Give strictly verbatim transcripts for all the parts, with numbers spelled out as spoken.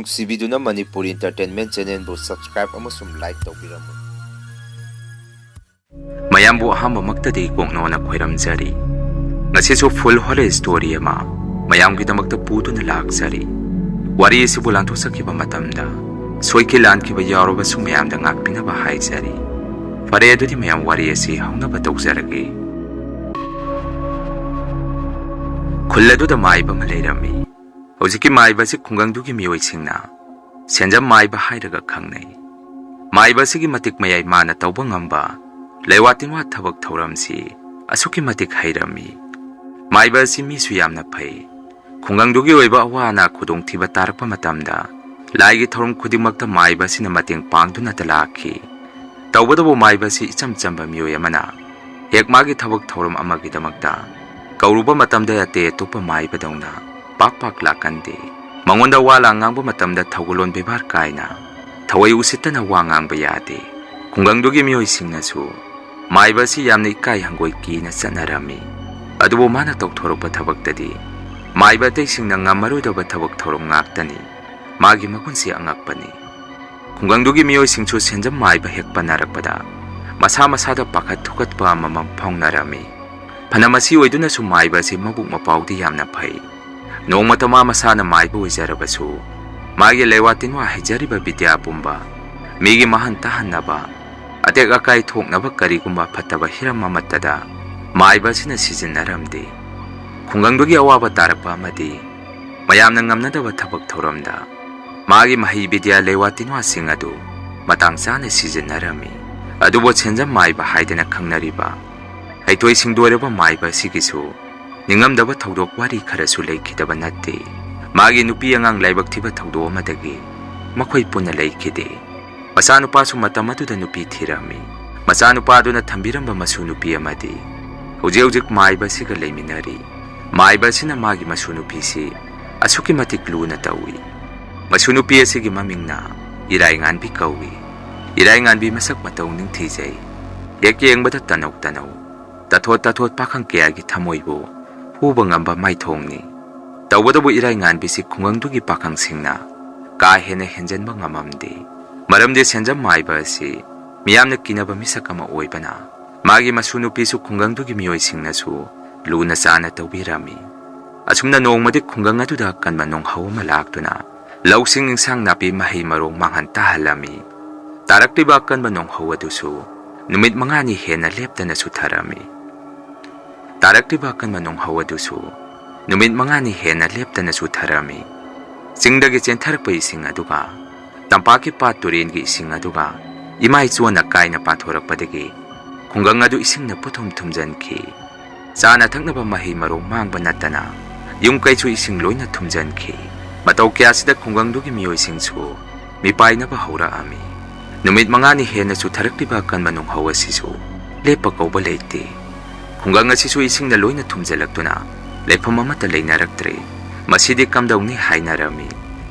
ꯅꯨꯡꯁꯤꯕꯤꯗꯨꯅ Manipuri Entertainment Channelꯕꯨ subscribe ꯑꯃꯁꯨꯡ like ꯇꯧꯕꯤꯔꯝꯃꯨ꯫ ꯃꯌꯥꯝꯕꯨ ꯑꯍꯥꯟꯕꯃꯛꯇꯗꯤ ꯀꯣꯛꯅꯣꯅ ꯈꯣꯏꯔꯝꯖꯔꯤ꯫ ꯉꯁꯤꯁꯨ full horror story ꯑꯃ ꯃꯌꯥꯝꯒꯤꯗꯃꯛꯇ ꯄꯨꯗꯨꯅ ꯂꯥꯛꯆꯔꯤ꯫ ꯋꯥꯔꯤ ꯑꯁꯤꯕꯨ ꯂꯥꯟꯊꯣꯛꯆꯈꯤꯕ ꯃꯇꯝꯗ ꯁꯣꯏꯈꯤ ꯂꯥꯟꯈꯤꯕ ꯌꯥꯎꯔꯕꯁꯨ ꯃꯌꯥꯝꯗ ꯉꯥꯛꯄꯤꯅꯕ ꯍꯥꯏꯖꯔꯤ꯫ ꯐꯔꯦ, ꯑꯗꯨꯗꯤ ꯃꯌꯥꯝ ꯋꯥꯔꯤ ꯑꯁꯤ ꯍꯧꯅꯕ ꯇꯧꯖꯔꯒꯦ꯫ ꯈꯨꯜ ꯑꯗꯨꯗ ꯃꯥꯏꯕ ꯑꯃ ꯂꯩꯔꯝꯃꯤ꯫ ꯍꯧꯖꯤꯛꯀꯤ ꯃꯥꯏꯕ ꯑꯁꯤ ꯈꯨꯡꯒꯪꯗꯨꯒꯤ ꯃꯤꯑꯣꯏꯁꯤꯡꯅ ꯁꯦꯟꯖꯝ ꯃꯥꯏꯕ ꯍꯥꯏꯔꯒ ꯈꯪꯅꯩ꯫ ꯃꯥꯏꯕ ꯑꯁꯤꯒꯤ ꯃꯇꯤꯛ ꯃꯌꯥꯏ ꯃꯥꯅ ꯇꯧꯕ ꯉꯝꯕ ꯂꯩꯋꯥ ꯇꯤꯟꯋꯥ ꯊꯕꯛ ꯊꯧꯔꯝꯁꯤ ꯑꯁꯨꯛꯀꯤ ꯃꯇꯤꯛ ꯍꯩꯔꯝꯃꯤ꯫ ꯃꯥꯏꯕ ꯑꯁꯤ ꯃꯤꯁꯨ ꯌꯥꯝꯅ ꯐꯩ꯫ ꯈꯨꯡꯒꯪꯗꯨꯒꯤ ꯑꯣꯏꯕ ꯑꯋꯥ ꯑꯅꯥ ꯈꯨꯗꯣꯡꯊꯤꯕ ꯇꯥꯔꯛꯄ ꯃꯇꯝꯗ ꯂꯥꯏꯒꯤ ꯊꯧꯔꯝ ꯈꯨꯗꯤꯡꯃꯛꯇ ꯃꯥꯏꯕ ꯑꯁꯤꯅ ꯃꯇꯦꯡ ꯄꯥꯡꯗꯨꯅꯇ ꯂꯥꯛꯈꯤ꯫ ꯇꯧꯕꯇꯕꯨ ꯃꯥꯏꯕ ꯑꯁꯤ ꯏꯆꯝ ꯆꯝꯕ ꯃꯤꯑꯣꯏ ꯑꯃꯅ ꯍꯦꯛ ꯃꯥꯒꯤ ꯊꯕꯛ ꯊꯧꯔꯝ ꯑꯃꯒꯤꯗꯃꯛꯇ ꯀꯧꯔꯨꯕ ꯃꯇꯝꯗ ꯑꯇꯩ ꯑꯇꯣꯞꯄ ꯃꯥꯏꯕꯗꯧꯅ ꯄꯥꯛ ꯄꯥꯛ ꯂꯥꯛꯀꯟꯗꯦ꯫ ꯃꯉꯣꯟꯗ ꯋꯥ ꯂꯥꯡ ꯉꯥꯡꯕ ꯃꯇꯝꯗ ꯊꯧꯒꯜꯂꯣꯟ ꯕꯦꯕꯥꯔ ꯀꯥꯏꯅ ꯊꯋꯥꯏ ꯎꯁꯤꯠꯇꯅ ꯋꯥ ꯉꯥꯡꯕ ꯌꯥꯗꯦ꯫ ꯈꯨꯡꯒꯪꯗꯨꯒꯤ ꯃꯤꯑꯣꯏꯁꯤꯡꯅꯁꯨ ꯃꯥꯏꯕ ꯑꯁꯤ ꯌꯥꯝꯅ ꯏꯀꯥꯏ ꯍꯪꯒꯣꯏ ꯀꯤꯅ ꯆꯠꯅꯔꯝꯃꯤ꯫ ꯑꯗꯨꯕꯨ ꯃꯥꯅ ꯇꯧꯊꯣꯔꯛꯄ ꯊꯕꯛꯇꯗꯤ ꯃꯥꯏꯕ ꯑꯇꯩꯁꯤꯡꯅ ꯉꯝꯃꯔꯣꯏꯗꯕ ꯊꯕꯛ ꯊꯧꯔꯝ ꯉꯥꯛꯇꯅꯤ꯫ ꯃꯥꯒꯤ ꯃꯒꯨꯟꯁꯤ ꯑꯉꯛꯄꯅꯤ꯫ ꯈꯨꯡꯒꯪꯗꯨꯒꯤ ꯃꯤꯑꯣꯏꯁꯤꯡꯁꯨ ꯁꯦꯟꯖꯝ ꯃꯥꯏꯕ ꯍꯦꯛ ꯄꯟꯅꯔꯛꯄꯗ ꯃꯁꯥ ꯃꯁꯥꯗ ꯄꯥꯈꯠ ꯊꯨꯀꯠꯄ ꯑꯃꯃꯝ ꯐꯥꯎꯅꯔꯝꯃꯤ꯫ ꯐꯅ ꯃꯁꯤ ꯑꯣꯏꯗꯨꯅꯁꯨ ꯃꯥꯏꯕ ꯑꯁꯤ ꯃꯕꯨꯛ ꯃꯄꯥꯎꯗꯤ ꯌꯥꯝꯅ ꯐꯩ꯫ ꯅꯣꯡꯃꯇ ꯃꯥ ꯃꯁꯥꯅ ꯃꯥꯏꯕ ꯑꯣꯏꯖꯔꯕꯁꯨ ꯃꯥꯒꯤ ꯂꯩꯋꯥ ꯇꯤꯟꯋꯥ ꯍꯩꯖꯔꯤꯕ ꯕꯤꯗ꯭ꯌꯥ ꯄꯨꯝꯕ ꯃꯤꯒꯤ ꯃꯍꯟ ꯇꯥꯍꯟꯅꯕ, ꯑꯇꯦꯛ ꯑꯀꯥꯏ ꯊꯣꯛꯅꯕ ꯀꯔꯤꯒꯨꯝꯕ ꯐꯠꯇꯕ ꯍꯤꯔꯝ ꯑꯃꯠꯇꯗ ꯃꯥꯏꯕ ꯑꯁꯤꯅ ꯁꯤꯖꯤꯟꯅꯔꯝꯗꯦ꯫ ꯈꯨꯡꯒꯪꯗꯨꯒꯤ ꯑꯋꯥꯕ ꯇꯥꯔꯛꯄ ꯑꯃꯗꯤ ꯃꯌꯥꯝꯅ ꯉꯝꯅꯗꯕ ꯊꯕꯛ ꯊꯧꯔꯝꯗ ꯃꯥꯒꯤ ꯃꯍꯩ ꯕꯤꯗ꯭ꯌꯥ ꯂꯩꯋꯥ ꯇꯤꯟꯋꯥꯁꯤꯡ ꯑꯗꯨ ꯃꯇꯥꯡ ꯆꯥꯅ ꯁꯤꯖꯤꯟꯅꯔꯝꯃꯤ꯫ ꯑꯗꯨꯕꯨ ꯁꯦꯟꯖꯝ ꯃꯥꯏꯕ ꯍꯥꯏꯗꯅ ꯈꯪꯅꯔꯤꯕ ꯍꯩꯊꯣꯏ ꯁꯤꯡꯊꯣꯏꯔꯕ ꯃꯥꯏꯕ ꯑꯁꯤꯒꯤꯁꯨ ꯅꯤꯡꯉꯝꯗꯕ ꯊꯧꯗꯣꯛ ꯋꯥꯔꯤ ꯈꯔꯁꯨ ꯂꯩꯈꯤꯗꯕ ꯅꯠꯇꯦ꯫ ꯃꯥꯒꯤ ꯅꯨꯄꯤ ꯑꯉꯥꯡ ꯂꯥꯏꯕꯛ ꯊꯤꯕ ꯊꯧꯗꯣꯛ ꯑꯃꯗꯒꯤ ꯃꯈꯣꯏ ꯄꯨꯟꯅ ꯂꯩꯈꯤꯗꯦ꯫ ꯃꯆꯥꯅꯨꯄꯥꯁꯨ ꯃꯇꯝ ꯑꯗꯨꯗ ꯅꯨꯄꯤ ꯊꯤꯔꯝꯃꯤ꯫ ꯃꯆꯥꯅꯨꯄꯥ ꯑꯗꯨꯅ ꯊꯝꯕꯤꯔꯝꯕ ꯃꯁꯨ ꯅꯨꯄꯤ ꯑꯃꯗꯤ ꯍꯧꯖꯤꯛ ꯍꯧꯖꯤꯛ ꯃꯥꯏꯕ ꯑꯁꯤꯒ ꯂꯩꯃꯤꯟꯅꯔꯤ꯫ ꯃꯥꯏꯕ ꯑꯁꯤꯅ ꯃꯥꯒꯤ ꯃꯁꯨ ꯅꯨꯄꯤꯁꯤ ꯑꯁꯨꯛꯀꯤ ꯃꯇꯤꯛ ꯂꯨꯅ ꯇꯧꯏ꯫ ꯃꯁꯨ ꯅꯨꯄꯤ ꯑꯁꯤꯒꯤ ꯃꯃꯤꯡꯅ ꯏꯔꯥꯏꯉꯥꯟꯕꯤ ꯀꯧꯏ꯫ ꯏꯔꯥꯏꯉꯥꯟꯕꯤ ꯃꯁꯛ ꯃꯇꯧ ꯅꯤꯡꯊꯤꯖꯩ꯫ ꯍꯦꯛ ꯌꯦꯡꯕꯗ ꯇꯅꯧ ꯇꯅꯧ, ꯇꯥꯊꯣꯠ ꯇꯥꯊꯣꯠ ꯄꯥꯈꯪ ꯀꯌꯥꯒꯤ ꯊꯃꯣꯏꯕꯨ ꯍꯨꯕ ꯉꯝꯕ ꯃꯥꯏꯊꯣꯡꯅꯤ꯫ ꯇꯧꯕꯇꯕꯨ ꯏꯔꯥꯏꯉꯥꯟꯕꯤꯁꯤ ꯈꯨꯡꯒꯪꯗꯨꯒꯤ ꯄꯥꯈꯪꯁꯤꯡꯅ ꯀꯥ ꯍꯦꯟꯅ ꯍꯦꯟꯖꯟꯕ ꯉꯝꯃꯝꯗꯦ꯫ ꯃꯔꯝꯗꯤ ꯁꯦꯟꯖꯝ ꯃꯥꯏꯕ ꯑꯁꯤ ꯃꯤꯌꯥꯝꯅ ꯀꯤꯅꯕ ꯃꯤꯁꯛ ꯑꯃ ꯑꯣꯏꯕꯅ, ꯃꯥꯒꯤ ꯃꯁꯨ ꯅꯨꯄꯤꯁꯨ ꯈꯨꯡꯒꯪꯗꯨꯒꯤ ꯃꯤꯑꯣꯏꯁꯤꯡꯅꯁꯨ ꯂꯨꯅ ꯆꯥꯅ ꯇꯧꯕꯤꯔꯝꯃꯤ꯫ ꯑꯁꯨꯝꯅ ꯅꯣꯡꯃꯗꯤ ꯈꯨꯡꯒꯪ ꯑꯗꯨꯗ ꯑꯀꯟꯕ ꯅꯣꯡꯍꯧ ꯑꯃ ꯂꯥꯛꯇꯨꯅ ꯂꯧꯁꯤꯡ ꯏꯟꯁꯥꯡ ꯅꯥꯄꯤ ꯃꯍꯩ ꯃꯔꯣꯡ ꯃꯥꯡꯍꯟ ꯇꯥꯍꯜꯂꯝꯃꯤ꯫ ꯇꯥꯔꯛꯂꯤꯕ ꯑꯀꯟꯕ ꯅꯣꯡꯍꯧ ꯑꯗꯨꯁꯨ ꯅꯨꯃꯤꯠ ꯃꯉꯥꯅꯤ ꯍꯦꯟꯅ ꯂꯦꯞꯇꯅ ꯆꯨꯊꯔꯝꯃꯤ꯫ ꯇꯥꯔꯛꯂꯤꯕ ꯑꯀꯟꯕ ꯅꯣꯡꯍꯧ ꯑꯗꯨꯁꯨ ꯅꯨꯃꯤꯠ ꯃꯉꯥꯅꯤ ꯍꯦꯟꯅ ꯂꯦꯞꯇꯅ ꯆꯨꯊꯔꯝꯃꯤ꯫ ꯆꯤꯡꯗꯒꯤ ꯆꯦꯟꯊꯔꯛꯄ ꯏꯁꯤꯡ ꯑꯗꯨꯒ ꯇꯝꯄꯥꯛꯀꯤ ꯄꯥꯠ ꯇꯨꯔꯦꯟꯒꯤ ꯏꯁꯤꯡ ꯑꯗꯨꯒ ꯏꯃꯥꯏ ꯆꯣꯟꯅ ꯀꯥꯏꯅ ꯄꯥꯊꯣꯔꯛꯄꯗꯒꯤ ꯈꯨꯡꯒꯪ ꯑꯗꯨ ꯏꯁꯤꯡꯅ ꯄꯨꯊꯨꯝ ꯊꯨꯝꯖꯤꯟꯈꯤ꯫ ꯆꯥꯅ ꯊꯛꯅꯕ ꯃꯍꯩ ꯃꯔꯣꯡ ꯃꯥꯡꯕ ꯅꯠꯇꯅ ꯌꯨꯝ ꯀꯩꯁꯨ ꯏꯁꯤꯡ ꯂꯣꯏꯅ ꯊꯨꯝꯖꯤꯟꯈꯤ꯫ ꯃꯇꯧ ꯀꯌꯥꯁꯤꯗ ꯈꯨꯡꯒꯪꯗꯨꯒꯤ ꯃꯤꯑꯣꯏꯁꯤꯡꯁꯨ ꯃꯤꯄꯥꯏꯅꯕ ꯍꯧꯔꯛꯑꯝꯃꯤ꯫ ꯅꯨꯃꯤꯠ ꯃꯉꯥꯅꯤ ꯍꯦꯟꯅ ꯆꯨꯊꯔꯛꯂꯤꯕ ꯑꯀꯟꯕ ꯅꯣꯡꯍꯧ ꯑꯁꯤꯁꯨ ꯂꯦꯞꯄ ꯀꯧꯕ ꯂꯩꯇꯦ꯫ ꯈꯨꯡꯒꯪ ꯑꯁꯤꯁꯨ ꯏꯁꯤꯡꯅ ꯂꯣꯏꯅ ꯊꯨꯝꯖꯤꯜꯂꯛꯇꯨꯅ ꯂꯩꯐꯝ ꯑꯃꯠꯇ ꯂꯩꯅꯔꯛꯇ꯭ꯔꯦ꯫ ꯃꯁꯤꯗꯤ ꯀꯝꯗꯧꯅꯤ ꯍꯥꯏꯅꯔꯝꯃꯤ꯫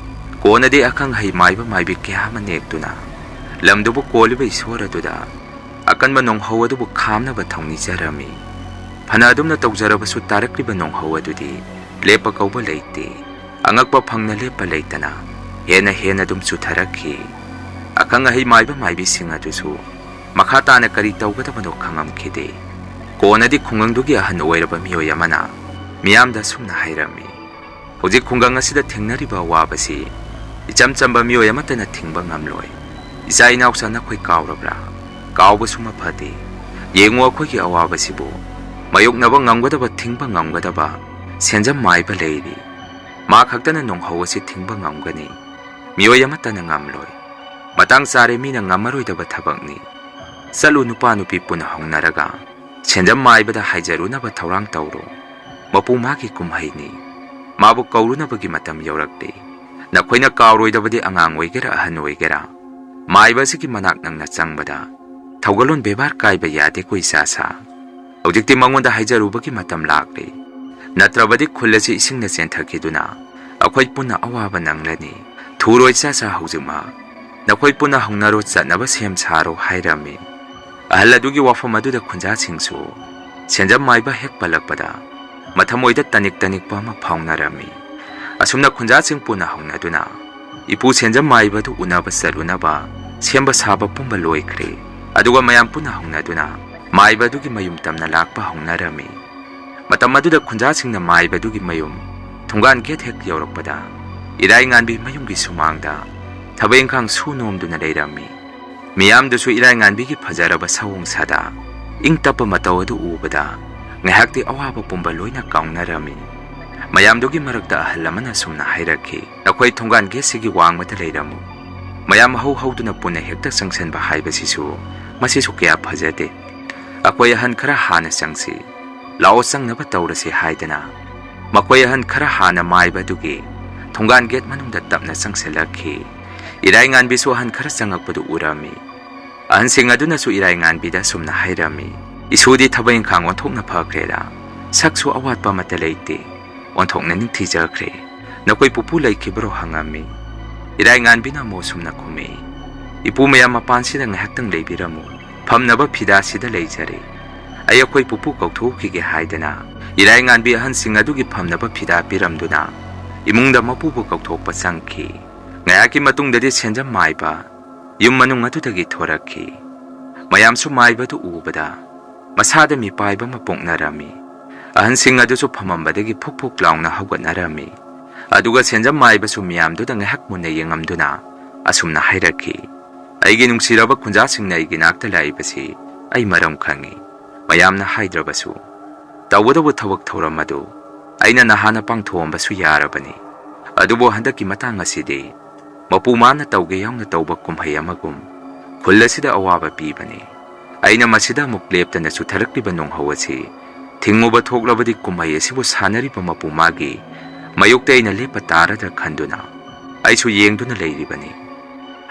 ꯀꯣꯟꯅꯗꯤ ꯑꯈꯪ ꯑꯍꯩ ꯃꯥꯏꯕ ꯃꯥꯏꯕꯤ ꯀꯌꯥ ꯑꯃ ꯅꯦꯛꯇꯨꯅ ꯂꯝꯗꯨꯕꯨ ꯀꯣꯜꯂꯤꯕ ꯏꯁꯣꯔ ꯑꯗꯨꯗ ꯑꯀꯟꯕ ꯅꯣꯡꯍꯧ ꯑꯗꯨꯕꯨ ꯈꯥꯝꯅꯕ ꯊꯧꯅꯤꯖꯔꯝꯃꯤ꯫ ꯐꯅ ꯑꯗꯨꯝꯅ ꯇꯧꯖꯔꯕꯁꯨ ꯇꯥꯔꯛꯂꯤꯕ ꯅꯣꯡꯍꯧ ꯑꯗꯨꯗꯤ ꯂꯦꯞꯄ ꯀꯧꯕ ꯂꯩꯇꯦ꯫ ꯑꯉꯛꯄ ꯐꯪꯅ ꯂꯦꯞꯄ ꯂꯩꯇꯅ ꯍꯦꯟꯅ ꯍꯦꯟꯅ ꯑꯗꯨꯝ ꯆꯨꯊꯔꯛꯈꯤ꯫ ꯑꯈꯪ ꯑꯍꯩ ꯃꯥꯏꯕ ꯃꯥꯏꯕꯤꯁꯤꯡ ꯑꯗꯨꯁꯨ ꯃꯈꯥ ꯇꯥꯅ ꯀꯔꯤ ꯇꯧꯒꯗꯕꯅꯣ ꯈꯪꯉꯝꯈꯤꯗꯦ꯫ ꯀꯣꯟꯅꯗꯤ ꯈꯨꯡꯒꯪꯗꯨꯒꯤ ꯑꯍꯟ ꯑꯣꯏꯔꯕ ꯃꯤꯑꯣꯏ ꯑꯃꯅ ꯃꯤꯌꯥꯝꯗ ꯑꯁꯨꯝꯅ ꯍꯥꯏꯔꯝꯃꯤ, "ꯍꯧꯖꯤꯛ ꯈꯨꯡꯒꯪ ꯑꯁꯤꯗ ꯊꯦꯡꯅꯔꯤꯕ ꯑꯋꯥꯕꯁꯤ ꯏꯆꯝ ꯆꯝꯕ ꯃꯤꯑꯣꯏ ꯑꯃꯠꯇꯅ ꯊꯤꯡꯕ ꯉꯝꯂꯣꯏ꯫ ꯏꯆꯥ ꯏꯅꯥꯎꯆꯥ, ꯅꯈꯣꯏ ꯀꯥꯎꯔꯕ꯭ꯔꯥ? ꯀꯥꯎꯕꯁꯨ ꯃꯐꯗꯦ꯫ ꯌꯦꯡꯉꯨ, ꯑꯩꯈꯣꯏꯒꯤ ꯑꯋꯥꯕꯁꯤꯕꯨ ꯃꯥꯌꯣꯛꯅꯕ ꯉꯝꯒꯗꯕ, ꯊꯤꯡꯕ ꯉꯝꯒꯗꯕ ꯁꯦꯟꯖꯝ ꯃꯥꯏꯕ ꯂꯩꯔꯤ꯫ ꯃꯥ ꯈꯛꯇꯅ ꯅꯣꯡꯍꯧ ꯑꯁꯤ ꯊꯤꯡꯕ ꯉꯝꯒꯅꯤ꯫ ꯃꯤꯑꯣꯏ ꯑꯃꯠꯇꯅ ꯉꯝꯂꯣꯏ꯫ ꯃꯇꯥꯡ ꯆꯥꯔꯦ, ꯃꯤꯅ ꯉꯝꯃꯔꯣꯏꯗꯕ ꯊꯕꯛꯅꯤ꯫ ꯆꯠꯂꯨ, ꯅꯨꯄꯥ ꯅꯨꯄꯤ ꯄꯨꯟꯅ ꯍꯧꯅꯔꯒ ꯁꯦꯟꯖꯝ ꯃꯥꯏꯕꯗ ꯍꯥꯏꯖꯔꯨꯅꯕ ꯊꯧꯔꯥꯡ ꯇꯧꯔꯨ꯫ ꯃꯄꯨ ꯃꯥꯒꯤ ꯀꯨꯝꯍꯩꯅꯤ꯫ ꯃꯥꯕꯨ ꯀꯧꯔꯨꯅꯕꯒꯤ ꯃꯇꯝ ꯌꯧꯔꯛꯂꯦ꯫ ꯅꯈꯣꯏꯅ ꯀꯥꯎꯔꯣꯏꯗꯕꯗꯤ, ꯑꯉꯥꯡ ꯑꯣꯏꯒꯦꯔꯥ ꯑꯍꯟ ꯑꯣꯏꯒꯦꯔꯥ, ꯃꯥꯏꯕ ꯑꯁꯤꯒꯤ ꯃꯅꯥꯛ ꯅꯪꯅ ꯆꯪꯕꯗ ꯊꯧꯒꯜꯂꯣꯟ ꯕꯦꯕꯥꯔ ꯀꯥꯏꯕ ꯌꯥꯗꯦꯀꯣ ꯏꯆꯥꯁꯥ꯫ ꯍꯧꯖꯤꯛꯇꯤ ꯃꯉꯣꯟꯗ ꯍꯥꯏꯖꯔꯨꯕꯒꯤ ꯃꯇꯝ ꯂꯥꯛꯂꯦ꯫ ꯅꯠꯇ꯭ꯔꯕꯗꯤ ꯈꯨꯜ ꯑꯁꯤ ꯏꯁꯤꯡꯅ ꯆꯦꯟꯊꯈꯤꯗꯨꯅ ꯑꯩꯈꯣꯏ ꯄꯨꯟꯅ ꯑꯋꯥꯕ ꯅꯪꯂꯅꯤ꯫ ꯊꯨꯔꯣꯏ ꯏꯆꯥꯁꯥ, ꯍꯧꯖꯤꯛꯃꯛ ꯅꯈꯣꯏ ꯄꯨꯟꯅ ꯍꯧꯅꯔꯣ, ꯆꯠꯅꯕ ꯁꯦꯝ ꯁꯥꯔꯣ" ꯍꯥꯏꯔꯝꯃꯤ꯫ ꯑꯍꯜ ꯑꯗꯨꯒꯤ ꯋꯥꯐꯝ ꯑꯗꯨꯗ ꯈꯨꯟꯖꯥꯁꯤꯡꯁꯨ ꯁꯦꯟꯖꯝ ꯃꯥꯏꯕ ꯍꯦꯛ ꯄꯜꯂꯛꯄꯗ ꯃꯊꯃꯣꯏꯗ ꯇꯅꯤꯛ ꯇꯅꯤꯛꯄ ꯑꯃ ꯐꯥꯎꯅꯔꯝꯃꯤ꯫ ꯑꯁꯨꯝꯅ ꯈꯨꯟꯖꯥꯁꯤꯡ ꯄꯨꯟꯅ ꯍꯧꯅꯗꯨꯅ ꯏꯄꯨ ꯁꯦꯟꯖꯝ ꯃꯥꯏꯕ ꯑꯗꯨ ꯎꯅꯕ ꯆꯠꯂꯨꯅꯕ ꯁꯦꯝꯕ ꯁꯥꯕ ꯄꯨꯝꯕ ꯂꯣꯏꯈ꯭ꯔꯦ꯫ ꯑꯗꯨꯒ ꯃꯌꯥꯝ ꯄꯨꯟꯅ ꯍꯧꯅꯗꯨꯅ ꯃꯥꯏꯕ ꯑꯗꯨꯒꯤ ꯃꯌꯨꯝ ꯇꯝꯅ ꯂꯥꯛꯄ ꯍꯧꯅꯔꯝꯃꯤ꯫ ꯃꯇꯝ ꯑꯗꯨꯗ ꯈꯨꯟꯖꯥꯁꯤꯡꯅ ꯃꯥꯏꯕ ꯑꯗꯨꯒꯤ ꯃꯌꯨꯝ ꯊꯣꯡꯒꯥꯟ ꯒꯦꯠ ꯍꯦꯛ ꯌꯧꯔꯛꯄꯗ ꯏꯔꯥꯏ ꯉꯥꯟꯕꯤ ꯃꯌꯨꯝꯒꯤ ꯁꯨꯃꯥꯡꯗ ꯊꯕꯛ ꯏꯪꯈꯥꯡ ꯁꯨ ꯅꯣꯝꯗꯨꯅ ꯂꯩꯔꯝꯃꯤ꯫ ꯃꯤꯌꯥꯝꯗꯨꯁꯨ ꯏꯔꯥꯏ ꯉꯥꯟꯕꯤꯒꯤ ꯐꯖꯔꯕ ꯁꯑꯣꯡ ꯁꯥꯗꯥ ꯏꯪ ꯇꯞꯄ ꯃꯇꯧ ꯑꯗꯨ ꯎꯕꯗ ꯉꯥꯏꯍꯥꯛꯇꯤ ꯑꯋꯥꯕ ꯄꯨꯝꯕ ꯂꯣꯏꯅ ꯀꯥꯎꯅꯔꯝꯃꯤ꯫ ꯃꯌꯥꯝꯗꯨꯒꯤ ꯃꯔꯛꯇ ꯑꯍꯜ ꯑꯃꯅ ꯁꯨꯝꯅ ꯍꯥꯏꯔꯛꯈꯤ, "ꯅꯈꯣꯏ ꯊꯣꯡꯒꯥꯟ ꯒꯦꯠꯁꯤꯒꯤ ꯋꯥꯡꯃꯗ ꯂꯩꯔꯝꯃꯨ꯫ ꯃꯌꯥꯝ ꯍꯧ ꯍꯧꯗꯨꯅ ꯄꯨꯟꯅ ꯍꯦꯛꯇ ꯆꯪꯁꯤꯟꯕ ꯍꯥꯏꯕꯁꯤꯁꯨ ꯃꯁꯤꯁꯨ ꯀꯌꯥ ꯐꯖꯗꯦ꯫ ꯑꯩꯈꯣꯏ ꯑꯍꯟ ꯈꯔ ꯍꯥꯟꯅ ꯆꯪꯁꯤ, ꯂꯥꯛꯑꯣ ꯆꯪꯅꯕ ꯇꯧꯔꯁꯤ" ꯍꯥꯏꯗꯅ ꯃꯈꯣꯏ ꯑꯍꯟ ꯈꯔ ꯍꯥꯟꯅ ꯃꯥꯏꯕ ꯑꯗꯨꯒꯤ ꯊꯣꯡꯒꯥꯟ ꯒꯦꯠ ꯃꯅꯨꯡꯗ ꯇꯞꯅ ꯆꯪꯁꯤꯜꯂꯛꯈꯤ꯫ ꯏꯔꯥꯏ ꯉꯥꯟꯕꯤꯁꯨ ꯑꯍꯟ ꯈꯔ ꯆꯪꯉꯛꯄꯗꯨ ꯎꯔꯝꯃꯤ꯫ ꯑꯍꯟꯁꯤꯡ ꯑꯗꯨꯅꯁꯨ ꯏꯔꯥꯏ ꯉꯥꯟꯕꯤꯗ ꯑꯁꯨꯝꯅ ꯍꯥꯏꯔꯝꯃꯤ, "ꯏꯁꯨꯗꯤ ꯊꯕꯛ ꯏꯪꯈꯥꯡ ꯑꯣꯟꯊꯣꯛꯅ ꯐꯈ꯭ꯔꯦꯗ, ꯁꯛꯁꯨ ꯑꯋꯥꯠꯄ ꯑꯃꯠꯇ ꯂꯩꯇꯦ, ꯑꯣꯟꯊꯣꯛꯅ ꯅꯤꯡꯊꯤꯖꯈ꯭ꯔꯦ꯫ ꯅꯈꯣꯏ ꯄꯨꯄꯨ ꯂꯩꯈꯤꯕ꯭ꯔꯣ?" ꯍꯪꯉꯝꯃꯤ꯫ ꯏꯔꯥꯏ ꯉꯥꯟꯕꯤꯅ ꯑꯃꯨꯛ ꯑꯁꯨꯝꯅ ꯈꯨꯝꯃꯤ, "ꯏꯄꯨ ꯃꯌꯥꯝ ꯃꯄꯥꯟꯁꯤꯗ ꯉꯥꯏꯍꯥꯛꯇꯪ ꯂꯩꯕꯤꯔꯝꯃꯨ, ꯐꯝꯅꯕ ꯐꯤꯗꯥꯁꯤꯗ ꯂꯩꯖꯔꯦ꯫ ꯑꯩ ꯑꯩꯈꯣꯏ ꯄꯨꯄꯨ ꯀꯧꯊꯣꯛꯈꯤꯒꯦ" ꯍꯥꯏꯗꯅ ꯏꯔꯥꯏ ꯉꯥꯟꯕꯤ ꯑꯍꯟꯁꯤꯡ ꯑꯗꯨꯒꯤ ꯐꯝꯅꯕ ꯐꯤꯗꯥ ꯄꯤꯔꯝꯗꯨꯅ ꯏꯃꯨꯡꯗ ꯃꯄꯨꯕꯨ ꯀꯧꯊꯣꯛꯄ ꯆꯪꯈꯤ꯫ ꯉꯥꯏꯍꯥꯛꯀꯤ ꯃꯇꯨꯡꯗꯗꯤ ꯁꯦꯟꯖꯝ ꯃꯥꯏꯕ ꯌꯨꯝ ꯃꯅꯨꯡ ꯑꯗꯨꯗꯒꯤ ꯊꯣꯔꯛꯈꯤ꯫ ꯃꯌꯥꯝꯁꯨ ꯃꯥꯏꯕꯗꯨ ꯎꯕꯗ ꯃꯁꯥꯗ ꯃꯤꯄꯥꯏꯕ ꯑꯃ ꯄꯣꯛꯅꯔꯝꯃꯤ꯫ ꯑꯍꯟꯁꯤꯡ ꯑꯗꯨꯁꯨ ꯐꯝꯃꯝꯕꯗꯒꯤ ꯐꯨꯛ ꯐꯨꯛ ꯂꯥꯎꯅ ꯍꯧꯒꯠꯅꯔꯝꯃꯤ꯫ ꯑꯗꯨꯒ ꯁꯦꯟꯖꯝ ꯃꯥꯏꯕꯁꯨ ꯃꯤꯌꯥꯝꯗꯨꯗ ꯉꯥꯏꯍꯥꯛ ꯃꯨꯟꯅ ꯌꯦꯡꯉꯝꯗꯨꯅ ꯑꯁꯨꯝꯅ ꯍꯥꯏꯔꯛꯈꯤ, "ꯑꯩꯒꯤ ꯅꯨꯡꯁꯤꯔꯕ ꯈꯨꯟꯖꯥꯁꯤꯡꯅ ꯑꯩꯒꯤ ꯅꯥꯛꯇ ꯂꯥꯛꯏꯕꯁꯤ ꯑꯩ ꯃꯔꯝ ꯈꯪꯏ꯫ ꯃꯌꯥꯝꯅ ꯍꯥꯏꯗ꯭ꯔꯕꯁꯨ ꯇꯧꯒꯗꯧꯕ ꯊꯕꯛ ꯊꯧꯔꯝ ꯑꯗꯨ ꯑꯩꯅ ꯅꯍꯥꯟꯅ ꯄꯥꯡꯊꯣꯛꯑꯝꯕꯁꯨ ꯌꯥꯔꯕꯅꯤ꯫ ꯑꯗꯨꯕꯨ ꯍꯟꯗꯛꯀꯤ ꯃꯇꯥꯡ ꯑꯁꯤꯗꯤ ꯃꯄꯨ ꯃꯥꯅ ꯇꯧꯒꯦ ꯌꯥꯎꯅ ꯇꯧꯕ ꯀꯨꯝꯍꯩ ꯑꯃꯒꯨꯝ ꯈꯨꯜ ꯑꯁꯤꯗ ꯑꯋꯥꯕ ꯄꯤꯕꯅꯤ꯫ ꯑꯩꯅ ꯃꯁꯤꯗ ꯑꯃꯨꯛ ꯂꯦꯞꯇꯅ ꯆꯨꯊꯔꯛꯂꯤꯕ ꯅꯣꯡꯍꯧ ꯑꯁꯤ ꯊꯤꯡꯉꯨꯕ ꯊꯣꯛꯂꯕꯗꯤ ꯀꯨꯝꯍꯩ ꯑꯁꯤꯕꯨ ꯁꯥꯟꯅꯔꯤꯕ ꯃꯄꯨ ꯃꯥꯒꯤ ꯃꯥꯌꯣꯛꯇ ꯑꯩꯅ ꯂꯦꯞꯄ ꯇꯥꯔꯗ꯭ꯔ ꯈꯟꯗꯨꯅ ꯑꯩꯁꯨ ꯌꯦꯡꯗꯨꯅ ꯂꯩꯔꯤꯕꯅꯤ꯫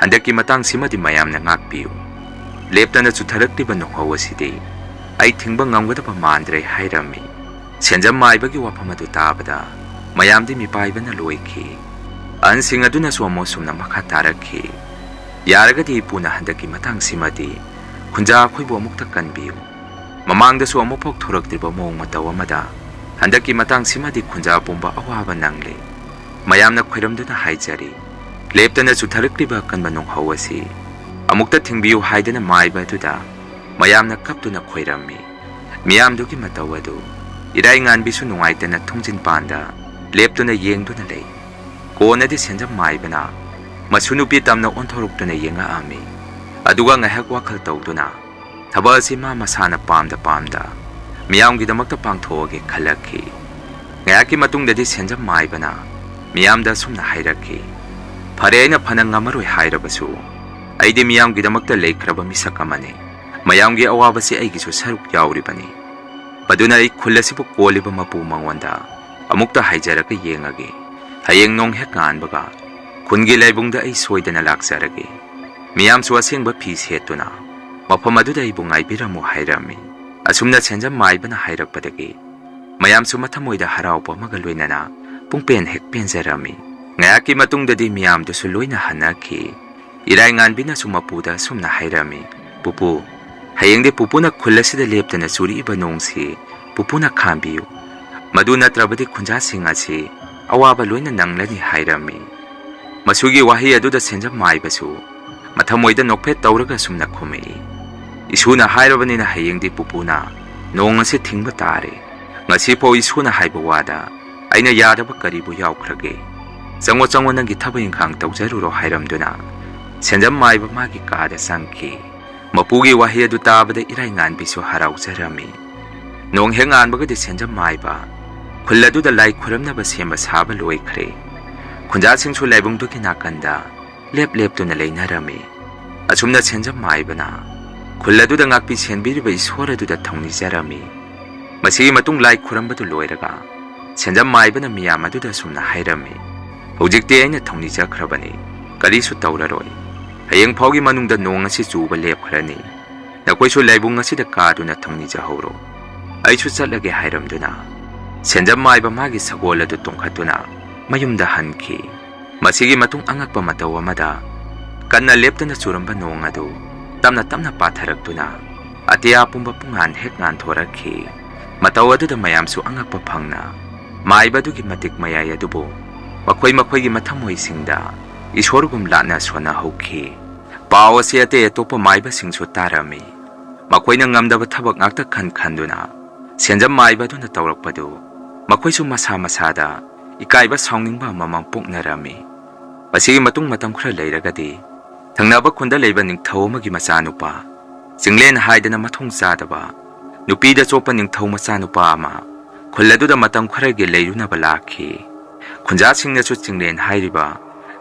ꯍꯟꯗꯛꯀꯤ ꯃꯇꯥꯡꯁꯤꯃꯗꯤ ꯃꯌꯥꯝꯅ ꯉꯥꯛꯄꯤꯌꯨ꯫ ꯂꯦꯞꯇꯅ ꯆꯨꯊꯔꯛꯂꯤꯕ ꯅꯣꯡꯍꯧ ꯑꯁꯤꯗꯤ ꯑꯩ ꯊꯤꯡꯕ ꯉꯝꯒꯗꯕ ꯃꯥꯟꯗ꯭ꯔꯦ" ꯍꯥꯏꯔꯝꯃꯤ꯫ ꯁꯦꯟꯖꯝ ꯃꯥꯏꯕꯒꯤ ꯋꯥꯐꯝ ꯑꯗꯨ ꯇꯥꯕꯗ ꯃꯌꯥꯝꯗꯤ ꯃꯤꯄꯥꯏꯕꯅ ꯂꯣꯏꯈꯤ꯫ ꯑꯍꯟꯁꯤꯡ ꯑꯗꯨꯅꯁꯨ ꯑꯃꯨꯛ ꯁꯨꯝꯅ ꯃꯈꯥ ꯇꯥꯔꯛꯈꯤ, "ꯌꯥꯔꯒꯗꯤ ꯏꯄꯨꯅ ꯍꯟꯗꯛꯀꯤ ꯃꯇꯥꯡꯁꯤꯃꯗꯤ ꯈꯨꯟꯖꯥ ꯑꯩꯈꯣꯏꯕꯨ ꯑꯃꯨꯛꯇ ꯀꯟꯕꯤꯌꯨ꯫ ꯃꯃꯥꯡꯗꯁꯨ ꯑꯃꯨꯛꯐꯥꯎ ꯊꯣꯔꯛꯇ꯭ꯔꯤꯕ ꯃꯑꯣꯡ ꯃꯇꯧ ꯑꯃꯗ ꯍꯟꯗꯛꯀꯤ ꯃꯇꯥꯡꯁꯤꯃꯗꯤ ꯈꯨꯟꯖꯥ ꯄꯨꯝꯕ ꯑꯋꯥꯕ ꯅꯪꯂꯦ꯫ ꯃꯌꯥꯝꯅ ꯈꯣꯏꯔꯝꯗꯨꯅ ꯍꯥꯏꯖꯔꯤ"꯫ ꯂꯦꯞꯇꯅ ꯆꯨꯊꯔꯛꯂꯤꯕ ꯑꯀꯟꯕ ꯅꯣꯡꯍꯧ ꯑꯁꯤ ꯑꯃꯨꯛꯇ ꯊꯤꯡꯕꯤꯌꯨ ꯍꯥꯏꯗꯅ ꯃꯥꯏꯕ ꯑꯗꯨꯗ ꯃꯌꯥꯝꯅ ꯀꯞꯇꯨꯅ ꯈꯣꯏꯔꯝꯃꯤ꯫ ꯃꯤꯌꯥꯝꯗꯨꯒꯤ ꯃꯇꯧ ꯑꯗꯨ ꯏꯔꯥꯏꯉꯥꯟꯕꯤꯁꯨ ꯅꯨꯡꯉꯥꯏꯇꯅ ꯊꯣꯡꯖꯤꯟ ꯄꯥꯟꯗ ꯂꯦꯞꯇꯨꯅ ꯌꯦꯡꯗꯨꯅ ꯂꯩ꯫ ꯀꯣꯟꯅꯗꯤ ꯁꯦꯟꯖꯝ ꯃꯥꯏꯕꯅ ꯃꯁꯨ ꯅꯨꯄꯤ ꯇꯝꯅ ꯑꯣꯟꯊꯣꯔꯛꯇꯨꯅ ꯌꯦꯡꯉꯛꯑꯝꯃꯤ꯫ ꯑꯗꯨꯒ ꯉꯥꯏꯍꯥꯛ ꯋꯥꯈꯜ ꯇꯧꯗꯨꯅ ꯊꯕꯛ ꯑꯁꯤ ꯃꯥ ꯃꯁꯥꯅ ꯄꯥꯝꯗ ꯄꯥꯝꯗ ꯃꯤꯌꯥꯝꯒꯤꯗꯃꯛꯇ ꯄꯥꯡꯊꯣꯛꯑꯒꯦ ꯈꯜꯂꯛꯈꯤ꯫ ꯉꯥꯏꯍꯥꯛꯀꯤ ꯃꯇꯨꯡꯗꯗꯤ ꯁꯦꯟꯖꯝ ꯃꯥꯏꯕꯅ ꯃꯤꯌꯥꯝꯗ ꯑꯁꯨꯝꯅ ꯍꯥꯏꯔꯛꯈꯤ, "ꯐꯔꯦ, ꯑꯩꯅ ꯐꯅ ꯉꯝꯃꯔꯣꯏ ꯍꯥꯏꯔꯕꯁꯨ, ꯑꯩꯗꯤ ꯃꯤꯌꯥꯝꯒꯤꯗꯃꯛꯇ ꯂꯩꯈ꯭ꯔꯕ ꯃꯤꯁꯛ ꯑꯃꯅꯤ꯫ ꯃꯌꯥꯝꯒꯤ ꯑꯋꯥꯕꯁꯤ ꯑꯩꯒꯤꯁꯨ ꯁꯔꯨꯛ ꯌꯥꯎꯔꯤꯕꯅꯤ꯫ ꯃꯗꯨꯅ ꯑꯩ ꯈꯨꯜ ꯑꯁꯤꯕꯨ ꯀꯣꯜꯂꯤꯕ ꯃꯄꯨ ꯃꯉꯣꯟꯗ ꯑꯃꯨꯛꯇ ꯍꯥꯏꯖꯔꯒ ꯌꯦꯡꯉꯒꯦ꯫ ꯍꯌꯦꯡ ꯅꯣꯡ ꯍꯦꯛ ꯉꯥꯟꯕꯒ ꯈꯨꯟꯒꯤ ꯂꯥꯏꯕꯨꯡꯗ ꯑꯩ ꯁꯣꯏꯗꯅ ꯂꯥꯛꯆꯔꯒꯦ꯫" ꯃꯤꯌꯥꯝꯁꯨ ꯑꯁꯦꯡꯕ ꯐꯤ ꯁꯦꯠꯇꯨꯅ ꯃꯐꯝ ꯑꯗꯨꯗ ꯑꯩꯕꯨ ꯉꯥꯏꯕꯤꯔꯝꯃꯨ ꯍꯥꯏꯔꯝꯃꯤ꯫ ꯑꯁꯨꯝꯅ ꯁꯦꯟꯖꯝ ꯃꯥꯏꯕꯅ ꯍꯥꯏꯔꯛꯄꯗꯒꯤ ꯃꯌꯥꯝꯁꯨ ꯃꯊꯃꯣꯏꯗ ꯍꯔꯥꯎꯕ ꯑꯃꯒ ꯂꯣꯏꯅꯅ ꯄꯨꯡꯄꯦꯟ ꯍꯦꯛ ꯄꯦꯟꯖꯔꯝꯃꯤ꯫ ꯉꯥꯏꯍꯥꯛꯀꯤ ꯃꯇꯨꯡꯗꯗꯤ ꯃꯤꯌꯥꯝꯗꯨꯁꯨ ꯂꯣꯏꯅ ꯍꯟꯅꯈꯤ꯫ ꯏꯔꯥꯏꯉꯥꯟꯕꯤꯅꯁꯨ ꯃꯄꯨꯗ ꯑꯁꯨꯝꯅ ꯍꯥꯏꯔꯝꯃꯤ, "ꯄꯨꯄꯨ, ꯍꯌꯦꯡꯗꯤ ꯄꯨꯄꯨꯅ ꯈꯨꯜ ꯑꯁꯤꯗ ꯂꯦꯞꯇꯅ ꯆꯨꯔꯛꯏꯕ ꯅꯣꯡꯁꯤ ꯄꯨꯄꯨꯅ ꯈꯥꯝꯕꯤꯌꯨ꯫ ꯃꯗꯨ ꯅꯠꯇ꯭ꯔꯕꯗꯤ ꯈꯨꯟꯖꯥꯁꯤꯡ ꯑꯁꯤ ꯑꯋꯥꯕ ꯂꯣꯏꯅ ꯅꯪꯂꯅꯤ" ꯍꯥꯏꯔꯝꯃꯤ꯫ ꯃꯁꯨꯒꯤ ꯋꯥꯍꯩ ꯑꯗꯨꯗ ꯁꯦꯟꯖꯝ ꯃꯥꯏꯕꯁꯨ ꯃꯊꯃꯣꯏꯗ ꯅꯣꯛꯐꯦꯠ ꯇꯧꯔꯒ ꯑꯁꯨꯝꯅ ꯈꯨꯝꯃꯛꯏ, "ꯏꯁꯨꯅ ꯍꯥꯏꯔꯕꯅꯤꯅ ꯍꯌꯦꯡꯗꯤ ꯄꯨꯄꯨꯅ ꯅꯣꯡ ꯑꯁꯤ ꯊꯤꯡꯕ ꯇꯥꯔꯦ꯫ ꯉꯁꯤꯐꯥꯎ ꯏꯁꯨꯅ ꯍꯥꯏꯕ ꯋꯥꯗ ꯑꯩꯅ ꯌꯥꯗꯕ ꯀꯔꯤꯕꯨ ꯌꯥꯎꯈ꯭ꯔꯒꯦ? ꯆꯪꯉꯣ, ꯆꯪꯉꯣ, ꯅꯪꯒꯤ ꯊꯕꯛ ꯏꯪꯈꯥꯡ ꯇꯧꯖꯔꯨꯔꯣ" ꯍꯥꯏꯔꯝꯗꯨꯅ ꯁꯦꯟꯖꯝ ꯃꯥꯏꯕ ꯃꯥꯒꯤ ꯀꯥꯗ ꯆꯪꯈꯤ꯫ ꯃꯄꯨꯒꯤ ꯋꯥꯍꯩ ꯑꯗꯨ ꯇꯥꯕꯗ ꯏꯔꯥꯏꯉꯥꯟꯕꯤꯁꯨ ꯍꯔꯥꯎꯖꯔꯝꯃꯤ꯫ ꯅꯣꯡ ꯍꯦꯛ ꯉꯥꯟꯕꯒꯗꯤ ꯁꯦꯟꯖꯝ ꯃꯥꯏꯕ ꯈꯨꯜ ꯑꯗꯨꯗ ꯂꯥꯏ ꯈꯨꯔꯝꯅꯕ ꯁꯦꯝꯕ ꯁꯥꯕ ꯂꯣꯏꯈ꯭ꯔꯦ꯫ ꯈꯨꯟꯖꯥꯁꯤꯡꯁꯨ ꯂꯥꯏꯕꯨꯡꯗꯨꯒꯤ ꯅꯥꯀꯟꯗ ꯂꯦꯞ ꯂꯦꯞꯇꯨꯅ ꯂꯩꯅꯔꯝꯃꯤ꯫ ꯑꯁꯨꯝꯅ ꯁꯦꯟꯖꯝ ꯃꯥꯏꯕꯅ ꯈꯨꯜ ꯑꯗꯨꯗ ꯉꯥꯛꯄꯤ ꯁꯦꯟꯕꯤꯔꯤꯕ ꯏꯁꯣꯔ ꯑꯗꯨꯗ ꯊꯧꯅꯤꯖꯔꯝꯃꯤ꯫ ꯃꯁꯤꯒꯤ ꯃꯇꯨꯡ ꯂꯥꯏ ꯈꯨꯔꯝꯕꯗꯨ ꯂꯣꯏꯔꯒ ꯁꯦꯟꯖꯝ ꯃꯥꯏꯕꯅ ꯃꯤꯌꯥꯝ ꯑꯗꯨꯗ ꯑꯁꯨꯝꯅ ꯍꯥꯏꯔꯝꯃꯤ, "ꯍꯧꯖꯤꯛꯇꯤ ꯑꯩꯅ ꯊꯧꯅꯤꯖꯈ꯭ꯔꯕꯅꯤ, ꯀꯔꯤꯁꯨ ꯇꯧꯔꯔꯣꯏ꯫ ꯍꯌꯦꯡ ꯐꯥꯎꯒꯤ ꯃꯅꯨꯡꯗ ꯅꯣꯡ ꯑꯁꯤ ꯆꯨꯕ ꯂꯦꯞꯈ꯭ꯔꯅꯤ꯫ ꯅꯈꯣꯏꯁꯨ ꯂꯥꯏꯕꯨꯡ ꯑꯁꯤꯗ ꯀꯥꯗꯨꯅ ꯊꯧꯅꯤꯖꯍꯧꯔꯣ꯫ ꯑꯩꯁꯨ ꯆꯠꯂꯒꯦ" ꯍꯥꯏꯔꯝꯗꯨꯅ ꯁꯦꯟꯖꯝ ꯃꯥꯏꯕ ꯃꯥꯒꯤ ꯁꯒꯣꯜ ꯑꯗꯨ ꯇꯣꯡꯈꯠꯇꯨꯅ ꯃꯌꯨꯝꯗ ꯍꯟꯈꯤ꯫ ꯃꯁꯤꯒꯤ ꯃꯇꯨꯡ ꯑꯉꯛꯄ ꯃꯇꯧ ꯑꯃꯗ ꯀꯟꯅ ꯂꯦꯞꯇꯅ ꯆꯨꯔꯝꯕ ꯅꯣꯡ ꯑꯗꯨ ꯇꯞꯅ ꯇꯞꯅ ꯄꯥꯊꯔꯛꯇꯨꯅ ꯑꯇꯤꯌꯥ ꯄꯨꯝꯕ ꯄꯨꯡꯉꯥꯟ ꯍꯦꯛ ꯉꯥꯟꯊꯣꯔꯛꯈꯤ꯫ ꯃꯇꯧ ꯑꯗꯨꯗ ꯃꯌꯥꯝꯁꯨ ꯑꯉꯛꯄ ꯐꯪꯅ ꯃꯥꯏꯕ ꯑꯗꯨꯒꯤ ꯃꯇꯤꯛ ꯃꯌꯥꯏ ꯑꯗꯨꯕꯨ ꯃꯈꯣꯏ ꯃꯈꯣꯏꯒꯤ ꯃꯊꯃꯣꯏꯁꯤꯡꯗ ꯏꯁꯣꯔꯒꯨꯝ ꯂꯥꯠꯅ ꯁꯣꯟꯅꯍꯧꯈꯤ꯫ ꯄꯥꯎ ꯑꯁꯤ ꯑꯇꯩ ꯑꯇꯣꯞꯄ ꯃꯥꯏꯕꯁꯤꯡꯁꯨ ꯇꯥꯔꯝꯃꯤ꯫ ꯃꯈꯣꯏꯅ ꯉꯝꯗꯕ ꯊꯕꯛ ꯉꯥꯛꯇ ꯈꯟ ꯈꯟꯗꯨꯅ ꯁꯦꯟꯖꯝ ꯃꯥꯏꯕ ꯑꯗꯨꯅ ꯇꯧꯔꯛꯄꯗꯨ ꯃꯈꯣꯏꯁꯨ ꯃꯁꯥ ꯃꯁꯥꯗ ꯏꯀꯥꯏꯕ ꯁꯥꯎꯅꯤꯡꯕ ꯑꯃꯃꯝ ꯄꯣꯛꯅꯔꯝꯃꯤ꯫ ꯃꯁꯤꯒꯤ ꯃꯇꯨꯡ ꯃꯇꯝ ꯈꯔ ꯂꯩꯔꯒꯗꯤ ꯊꯪꯅꯕ ꯈꯨꯟꯗ ꯂꯩꯕ ꯅꯤꯡꯊꯧ ꯑꯃꯒꯤ ꯃꯆꯥꯅꯨꯄꯥ ꯆꯤꯡꯂꯦꯟ ꯍꯥꯏꯗꯅ ꯃꯊꯣꯡ ꯆꯥꯗꯕ ꯅꯨꯄꯤꯗ ꯆꯣꯞꯄ ꯅꯤꯡꯊꯧ ꯃꯆꯥꯅꯨꯄꯥ ꯑꯃ ꯈꯨꯜ ꯑꯗꯨꯗ ꯃꯇꯝ ꯈꯔꯒꯤ ꯂꯩꯔꯨꯅꯕ ꯂꯥꯛꯈꯤ꯫ ꯈꯨꯟꯖꯥꯁꯤꯡꯅꯁꯨ ꯆꯤꯡꯂꯦꯟ ꯍꯥꯏꯔꯤꯕ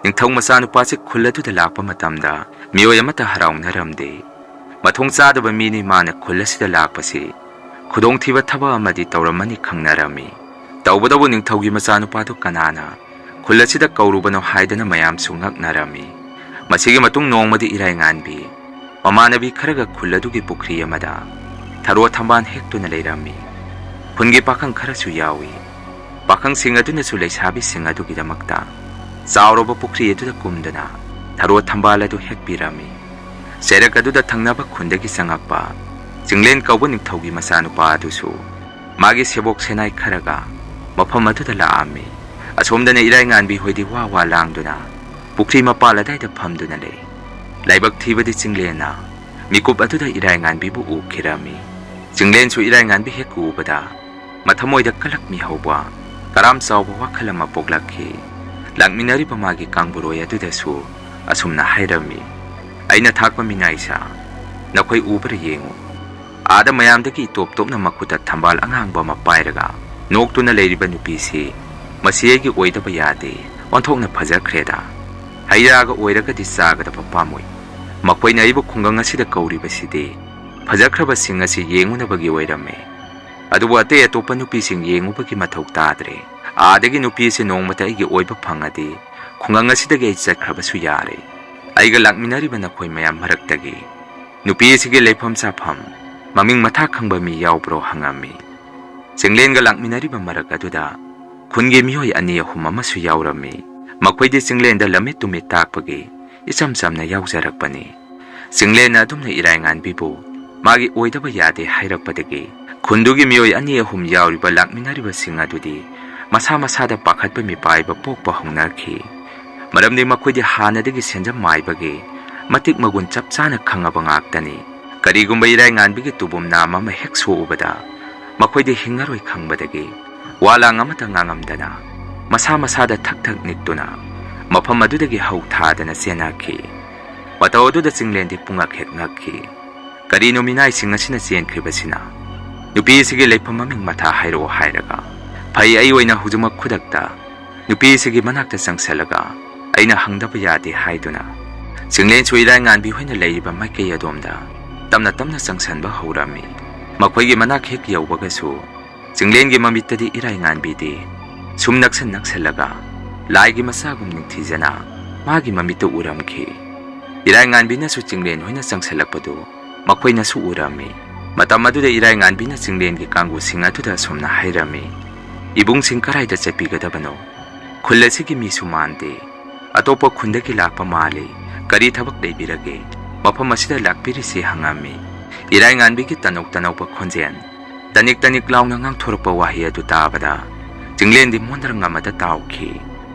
ꯅꯤꯡꯊꯧ ꯃꯆꯥꯅꯨꯄꯥꯁꯤ ꯈꯨꯜ ꯑꯗꯨꯗ ꯂꯥꯛꯄ ꯃꯇꯝꯗ ꯃꯤꯑꯣꯏ ꯑꯃꯠꯇ ꯍꯔꯥꯎꯅꯔꯝꯗꯦ꯫ ꯃꯊꯣꯡ ꯆꯥꯗꯕ ꯃꯤꯅꯤ ꯃꯥꯅ ꯈꯨꯜ ꯑꯁꯤꯗ ꯂꯥꯛꯄꯁꯤ ꯈꯨꯗꯣꯡꯊꯤꯕ ꯊꯕꯛ ꯑꯃꯗꯤ ꯇꯧꯔꯝꯃꯅꯤ ꯈꯪꯅꯔꯝꯃꯤ꯫ ꯇꯧꯕꯇꯕꯨ ꯅꯤꯡꯊꯧꯒꯤ ꯃꯆꯥꯅꯨꯄꯥꯗꯨ ꯀꯅꯥꯅ ꯈꯨꯜ ꯑꯁꯤꯗ ꯀꯧꯔꯨꯕꯅꯣ ꯍꯥꯏꯗꯅ ꯃꯌꯥꯝꯁꯨ ꯉꯛꯅꯔꯝꯃꯤ꯫ ꯃꯁꯤꯒꯤ ꯃꯇꯨꯡ ꯅꯣꯡꯃꯗꯤ ꯏꯔꯥꯏꯉꯥꯟꯕꯤ ꯃꯃꯥꯟꯅꯕꯤ ꯈꯔꯒ ꯈꯨꯜ ꯑꯗꯨꯒꯤ ꯄꯨꯈ꯭ꯔꯤ ꯑꯃꯗ ꯊꯔꯣ ꯊꯝꯕꯥꯜ ꯍꯦꯛꯇꯨꯅ ꯂꯩꯔꯝꯃꯤ꯫ ꯈꯨꯟꯒꯤ ꯄꯥꯈꯪ ꯈꯔꯁꯨ ꯌꯥꯎꯏ꯫ ꯄꯥꯈꯪꯁꯤꯡ ꯑꯗꯨꯅꯁꯨ ꯂꯩꯁꯥꯕꯤꯁꯤꯡ ꯑꯗꯨꯒꯤꯗꯃꯛꯇ ꯆꯥꯎꯔꯕ ꯄꯨꯈ꯭ꯔꯤ ꯑꯗꯨꯗ ꯀꯨꯝꯗꯨꯅ ꯊꯔꯣ ꯊꯝꯕꯥꯜ ꯑꯗꯨ ꯍꯦꯛꯄꯤꯔꯝꯃꯤ꯫ ꯆꯩꯔꯛ ꯑꯗꯨꯗ ꯊꯪꯅꯕ ꯈꯨꯟꯗꯒꯤ ꯆꯪꯉꯛꯄ ꯆꯤꯡꯂꯦꯟ ꯀꯧꯕ ꯅꯤꯡꯊꯧꯒꯤ ꯃꯆꯥꯅꯨꯄꯥ ꯑꯗꯨꯁꯨ ꯃꯥꯒꯤ ꯁꯦꯕꯣꯛ ꯁꯦꯅꯥꯏ ꯈꯔꯒ ꯃꯐꯝ ꯑꯗꯨꯗ ꯂꯥꯛꯑꯝꯃꯤ꯫ ꯑꯁꯣꯝꯗꯅ ꯏꯔꯥꯏꯉꯥꯟꯕꯤ ꯍꯣꯏꯗꯤ ꯋꯥ ꯋꯥ ꯂꯥꯡꯗꯨꯅ ꯄꯨꯈ꯭ꯔꯤ ꯃꯄꯥꯜ ꯑꯗꯥꯏꯗ ꯐꯝꯗꯨꯅ ꯂꯩ꯫ ꯂꯥꯏꯕꯛ ꯊꯤꯕꯗꯤ ꯆꯤꯡꯂꯦꯟꯅ ꯃꯤꯀꯨꯞ ꯑꯗꯨꯗ ꯏꯔꯥꯏꯉꯥꯟꯕꯤꯕꯨ ꯎꯈꯤꯔꯝꯃꯤ꯫ ꯆꯤꯡꯂꯦꯟꯁꯨ ꯏꯔꯥꯏꯉꯥꯟꯕꯤ ꯍꯦꯛ ꯎꯕꯗ ꯃꯊꯃꯣꯏꯗ ꯀꯂꯛꯃꯤ ꯍꯧꯕ ꯀꯔꯥꯝ ꯆꯥꯎꯕ ꯋꯥꯈꯜ ꯑꯃ ꯄꯣꯛꯂꯛꯈꯤ꯫ ꯂꯥꯛꯃꯤꯟꯅꯔꯤꯕ ꯃꯥꯒꯤ ꯀꯥꯡꯕꯨꯔꯣꯏ ꯑꯗꯨꯗꯁꯨ ꯑꯁꯨꯝꯅ ꯍꯥꯏꯔꯝꯃꯤ, "ꯑꯩꯅ ꯊꯥꯛꯄ ꯃꯤꯅꯥꯏꯁꯥ ꯅꯈꯣꯏ ꯎꯕ꯭ꯔꯥ ꯌꯦꯡꯉꯨ꯫" ꯑꯥꯗ ꯃꯌꯥꯝꯗꯒꯤ ꯏꯇꯣꯞ ꯇꯣꯞꯅ ꯃꯈꯨꯠꯇ ꯊꯝꯕꯥꯜ ꯑꯉꯥꯡꯕ ꯑꯃ ꯄꯥꯏꯔꯒ ꯅꯣꯛꯇꯨꯅ ꯂꯩꯔꯤꯕ ꯅꯨꯄꯤꯁꯤ, ꯃꯁꯤ ꯑꯩꯒꯤ ꯑꯣꯏꯗꯕ ꯌꯥꯗꯦ, ꯑꯣꯟꯊꯣꯛꯅ ꯐꯖꯈ꯭ꯔꯦꯗ꯫ ꯍꯩ ꯔꯥꯒ ꯑꯣꯏꯔꯒꯗꯤ ꯆꯥꯒꯗꯕ ꯄꯥꯝꯃꯨꯏ꯫ ꯃꯈꯣꯏꯅ ꯑꯩꯕꯨ ꯈꯨꯡꯒꯪ ꯑꯁꯤꯗ ꯀꯧꯔꯤꯕꯁꯤꯗꯤ ꯐꯖꯈ꯭ꯔꯕꯁꯤꯡ ꯑꯁꯤ ꯌꯦꯡꯉꯨꯅꯕꯒꯤ ꯑꯣꯏꯔꯝꯃꯦ꯫ ꯑꯗꯨꯕꯨ ꯑꯇꯩ ꯑꯇꯣꯞꯄ ꯅꯨꯄꯤꯁꯤꯡ ꯌꯦꯡꯉꯨꯕꯒꯤ ꯃꯊꯧ ꯇꯥꯗ꯭ꯔꯦ꯫ ꯑꯥꯗꯒꯤ ꯅꯨꯄꯤ ꯑꯁꯤ ꯅꯣꯡꯃꯇ ꯑꯩꯒꯤ ꯑꯣꯏꯕ ꯐꯪꯉꯗꯤ ꯈꯨꯡꯒꯪ ꯑꯁꯤꯗꯒꯤ ꯑꯩ ꯆꯠꯈ꯭ꯔꯕꯁꯨ ꯌꯥꯔꯦ꯫ ꯑꯩꯒ ꯂꯥꯛꯃꯤꯟꯅꯔꯤꯕ ꯅꯈꯣꯏ ꯃꯌꯥꯝ ꯃꯔꯛꯇꯒꯤ ꯅꯨꯄꯤ ꯑꯁꯤꯒꯤ ꯂꯩꯐꯝ ꯆꯥꯐꯝ, ꯃꯃꯤꯡ ꯃꯊꯥ ꯈꯪꯕ ꯃꯤ ꯌꯥꯎꯕ꯭ꯔꯣ?" ꯍꯪꯉꯝꯃꯤ꯫ ꯆꯤꯡꯂꯦꯟꯒ ꯂꯥꯛꯃꯤꯟꯅꯔꯤꯕ ꯃꯔꯛ ꯑꯗꯨꯗ ꯈꯨꯟꯒꯤ ꯃꯤꯑꯣꯏ ꯑꯅꯤ ꯑꯍꯨꯝ ꯑꯃꯁꯨ ꯌꯥꯎꯔꯝꯃꯤ꯫ ꯃꯈꯣꯏꯗꯤ ꯆꯤꯡꯂꯦꯟꯗ ꯂꯝꯃꯤꯠ ꯇꯨꯃꯤꯠ ꯇꯥꯛꯄꯒꯤ ꯏꯆꯝ ꯆꯝꯅ ꯌꯥꯎꯖꯔꯛꯄꯅꯤ꯫ ꯆꯤꯡꯂꯦꯟꯅ ꯑꯗꯨꯝꯅ ꯏꯔꯥꯏꯉꯥꯟꯕꯤꯕꯨ ꯃꯥꯒꯤ ꯑꯣꯏꯗꯕ ꯌꯥꯗꯦ ꯍꯥꯏꯔꯛꯄꯗꯒꯤ ꯈꯨꯟꯗꯨꯒꯤ ꯃꯤꯑꯣꯏ ꯑꯅꯤ ꯑꯍꯨꯝ ꯌꯥꯎꯔꯤꯕ ꯂꯥꯛꯃꯤꯟꯅꯔꯤꯕꯁꯤꯡ ꯑꯗꯨꯗꯤ ꯃꯁꯥ ꯃꯁꯥꯗ ꯄꯥꯈꯠꯄ ꯃꯤꯄꯥꯏꯕ ꯄꯣꯛꯄ ꯍꯧꯅꯈꯤ꯫ ꯃꯔꯝꯗꯤ ꯃꯈꯣꯏꯗꯤ ꯍꯥꯟꯅꯗꯒꯤ ꯁꯦꯟꯖꯝ ꯃꯥꯏꯕꯒꯤ ꯃꯇꯤꯛ ꯃꯒꯨꯟ ꯆꯞ ꯆꯥꯅ ꯈꯪꯉꯕ ꯉꯥꯛꯇꯅꯤ꯫ ꯀꯔꯤꯒꯨꯝꯕ ꯏꯔꯥꯏꯉꯥꯟꯕꯤꯒꯤ ꯇꯨꯕꯨꯝ ꯅꯥꯝ ꯑꯃ ꯍꯦꯛ ꯁꯣꯛꯎꯕꯗ ꯃꯈꯣꯏꯗꯤ ꯍꯤꯡꯉꯔꯣꯏ ꯈꯪꯕꯗꯒꯤ ꯋꯥ ꯂꯥꯡ ꯑꯃꯠꯇ ꯉꯥꯡꯉꯝꯗꯅ ꯃꯁꯥ ꯃꯁꯥꯗ ꯊꯛ ꯊꯛ ꯅꯤꯛꯇꯨꯅ ꯃꯐꯝ ꯑꯗꯨꯗꯒꯤ ꯍꯧ ꯊꯥꯗꯅ ꯆꯦꯟꯅꯈꯤ꯫ ꯃꯇꯧ ꯑꯗꯨꯗ ꯆꯤꯡꯂꯦꯟꯗꯤ ꯄꯨꯡꯉꯛ ꯍꯦꯛ ꯉꯛꯈꯤ꯫ ꯀꯔꯤꯅꯣ ꯃꯤꯅꯥꯏꯁꯤꯡ ꯑꯁꯤꯅ ꯆꯦꯟꯈ꯭ꯔꯤꯕꯁꯤꯅ? ꯅꯨꯄꯤ ꯑꯁꯤꯒꯤ ꯂꯩꯐꯝ ꯃꯃꯤꯡ ꯃꯊꯥ ꯍꯥꯏꯔꯛꯑꯣ ꯍꯥꯏꯔꯒ, ꯐꯩ, ꯑꯩ ꯑꯣꯏꯅ ꯍꯧꯖꯤꯛꯃꯛ ꯈꯨꯗꯛꯇ ꯅꯨꯄꯤ ꯑꯁꯤꯒꯤ ꯃꯅꯥꯛꯇ ꯆꯪꯁꯜꯂꯒ ꯑꯩꯅ ꯍꯪꯗꯕ ꯌꯥꯗꯦ ꯍꯥꯏꯗꯨꯅ ꯆꯤꯡꯂꯦꯟꯁꯨ ꯏꯔꯥꯏꯉꯥꯟꯕꯤ ꯍꯣꯏꯅ ꯂꯩꯔꯤꯕ ꯃꯥꯏꯀꯩ ꯑꯗꯣꯝꯗ ꯇꯞꯅ ꯇꯞꯅ ꯆꯪꯁꯟꯕ ꯍꯧꯔꯝꯃꯤ꯫ ꯃꯈꯣꯏꯒꯤ ꯃꯅꯥꯛ ꯍꯦꯛ ꯌꯧꯕꯒꯁꯨ ꯆꯤꯡꯂꯦꯟꯒꯤ ꯃꯃꯤꯠꯇꯗꯤ ꯏꯔꯥꯏꯉꯥꯟꯕꯤꯗꯤ ꯁꯨꯝ ꯅꯛꯁꯟ ꯅꯛꯁꯜꯂꯒ ꯂꯥꯏꯒꯤ ꯃꯆꯥꯒꯨꯝ ꯅꯤꯡꯊꯤꯖꯅ ꯃꯥꯒꯤ ꯃꯃꯤꯠꯇ ꯎꯔꯝꯈꯤ꯫ ꯏꯔꯥꯏꯉꯥꯟꯕꯤꯅꯁꯨ ꯆꯤꯡꯂꯦꯟ ꯍꯣꯏꯅ ꯆꯪꯁꯜꯂꯛꯄꯗꯨ ꯃꯈꯣꯏꯅꯁꯨ ꯎꯔꯝꯃꯤ꯫ ꯃꯇꯝ ꯑꯗꯨꯗ ꯏꯔꯥꯏꯉꯥꯟꯕꯤꯅ ꯆꯤꯡꯂꯦꯟꯒꯤ ꯀꯥꯡꯕꯨꯁꯤꯡ ꯑꯗꯨꯗ ꯑꯁꯨꯝꯅ ꯍꯥꯏꯔꯝꯃꯤ, "ꯏꯕꯨꯡꯁꯤꯡ ꯀꯔꯥꯏꯗ ꯆꯠꯄꯤꯒꯗꯕꯅꯣ? ꯈꯨꯜ ꯑꯁꯤꯒꯤ ꯃꯤꯁꯨ ꯃꯥꯟꯗꯦ꯫ ꯑꯇꯣꯞꯄ ꯈꯨꯟꯗꯒꯤ ꯂꯥꯛꯄ ꯃꯥꯜꯂꯤ꯫ ꯀꯔꯤ ꯊꯕꯛ ꯂꯩꯕꯤꯔꯒꯦ? ꯃꯐꯝ ꯑꯁꯤꯗ ꯂꯥꯛꯄꯤꯔꯤꯁꯤ?" ꯍꯪꯉꯝꯃꯤ꯫ ꯏꯔꯥꯏꯉꯥꯟꯕꯤꯒꯤ ꯇꯅꯧ ꯇꯅꯧꯕ ꯈꯣꯟꯖꯦꯜ, ꯇꯅꯤꯛ ꯇꯅꯤꯛ ꯂꯥꯎꯅ ꯉꯥꯡꯊꯣꯔꯛꯄ ꯋꯥꯍꯩ ꯑꯗꯨ ꯇꯥꯕꯗ ꯆꯤꯡꯂꯦꯟꯗꯤ ꯃꯣꯟꯗ꯭ꯔꯪ ꯑꯃꯗ ꯇꯥꯎꯈꯤ꯫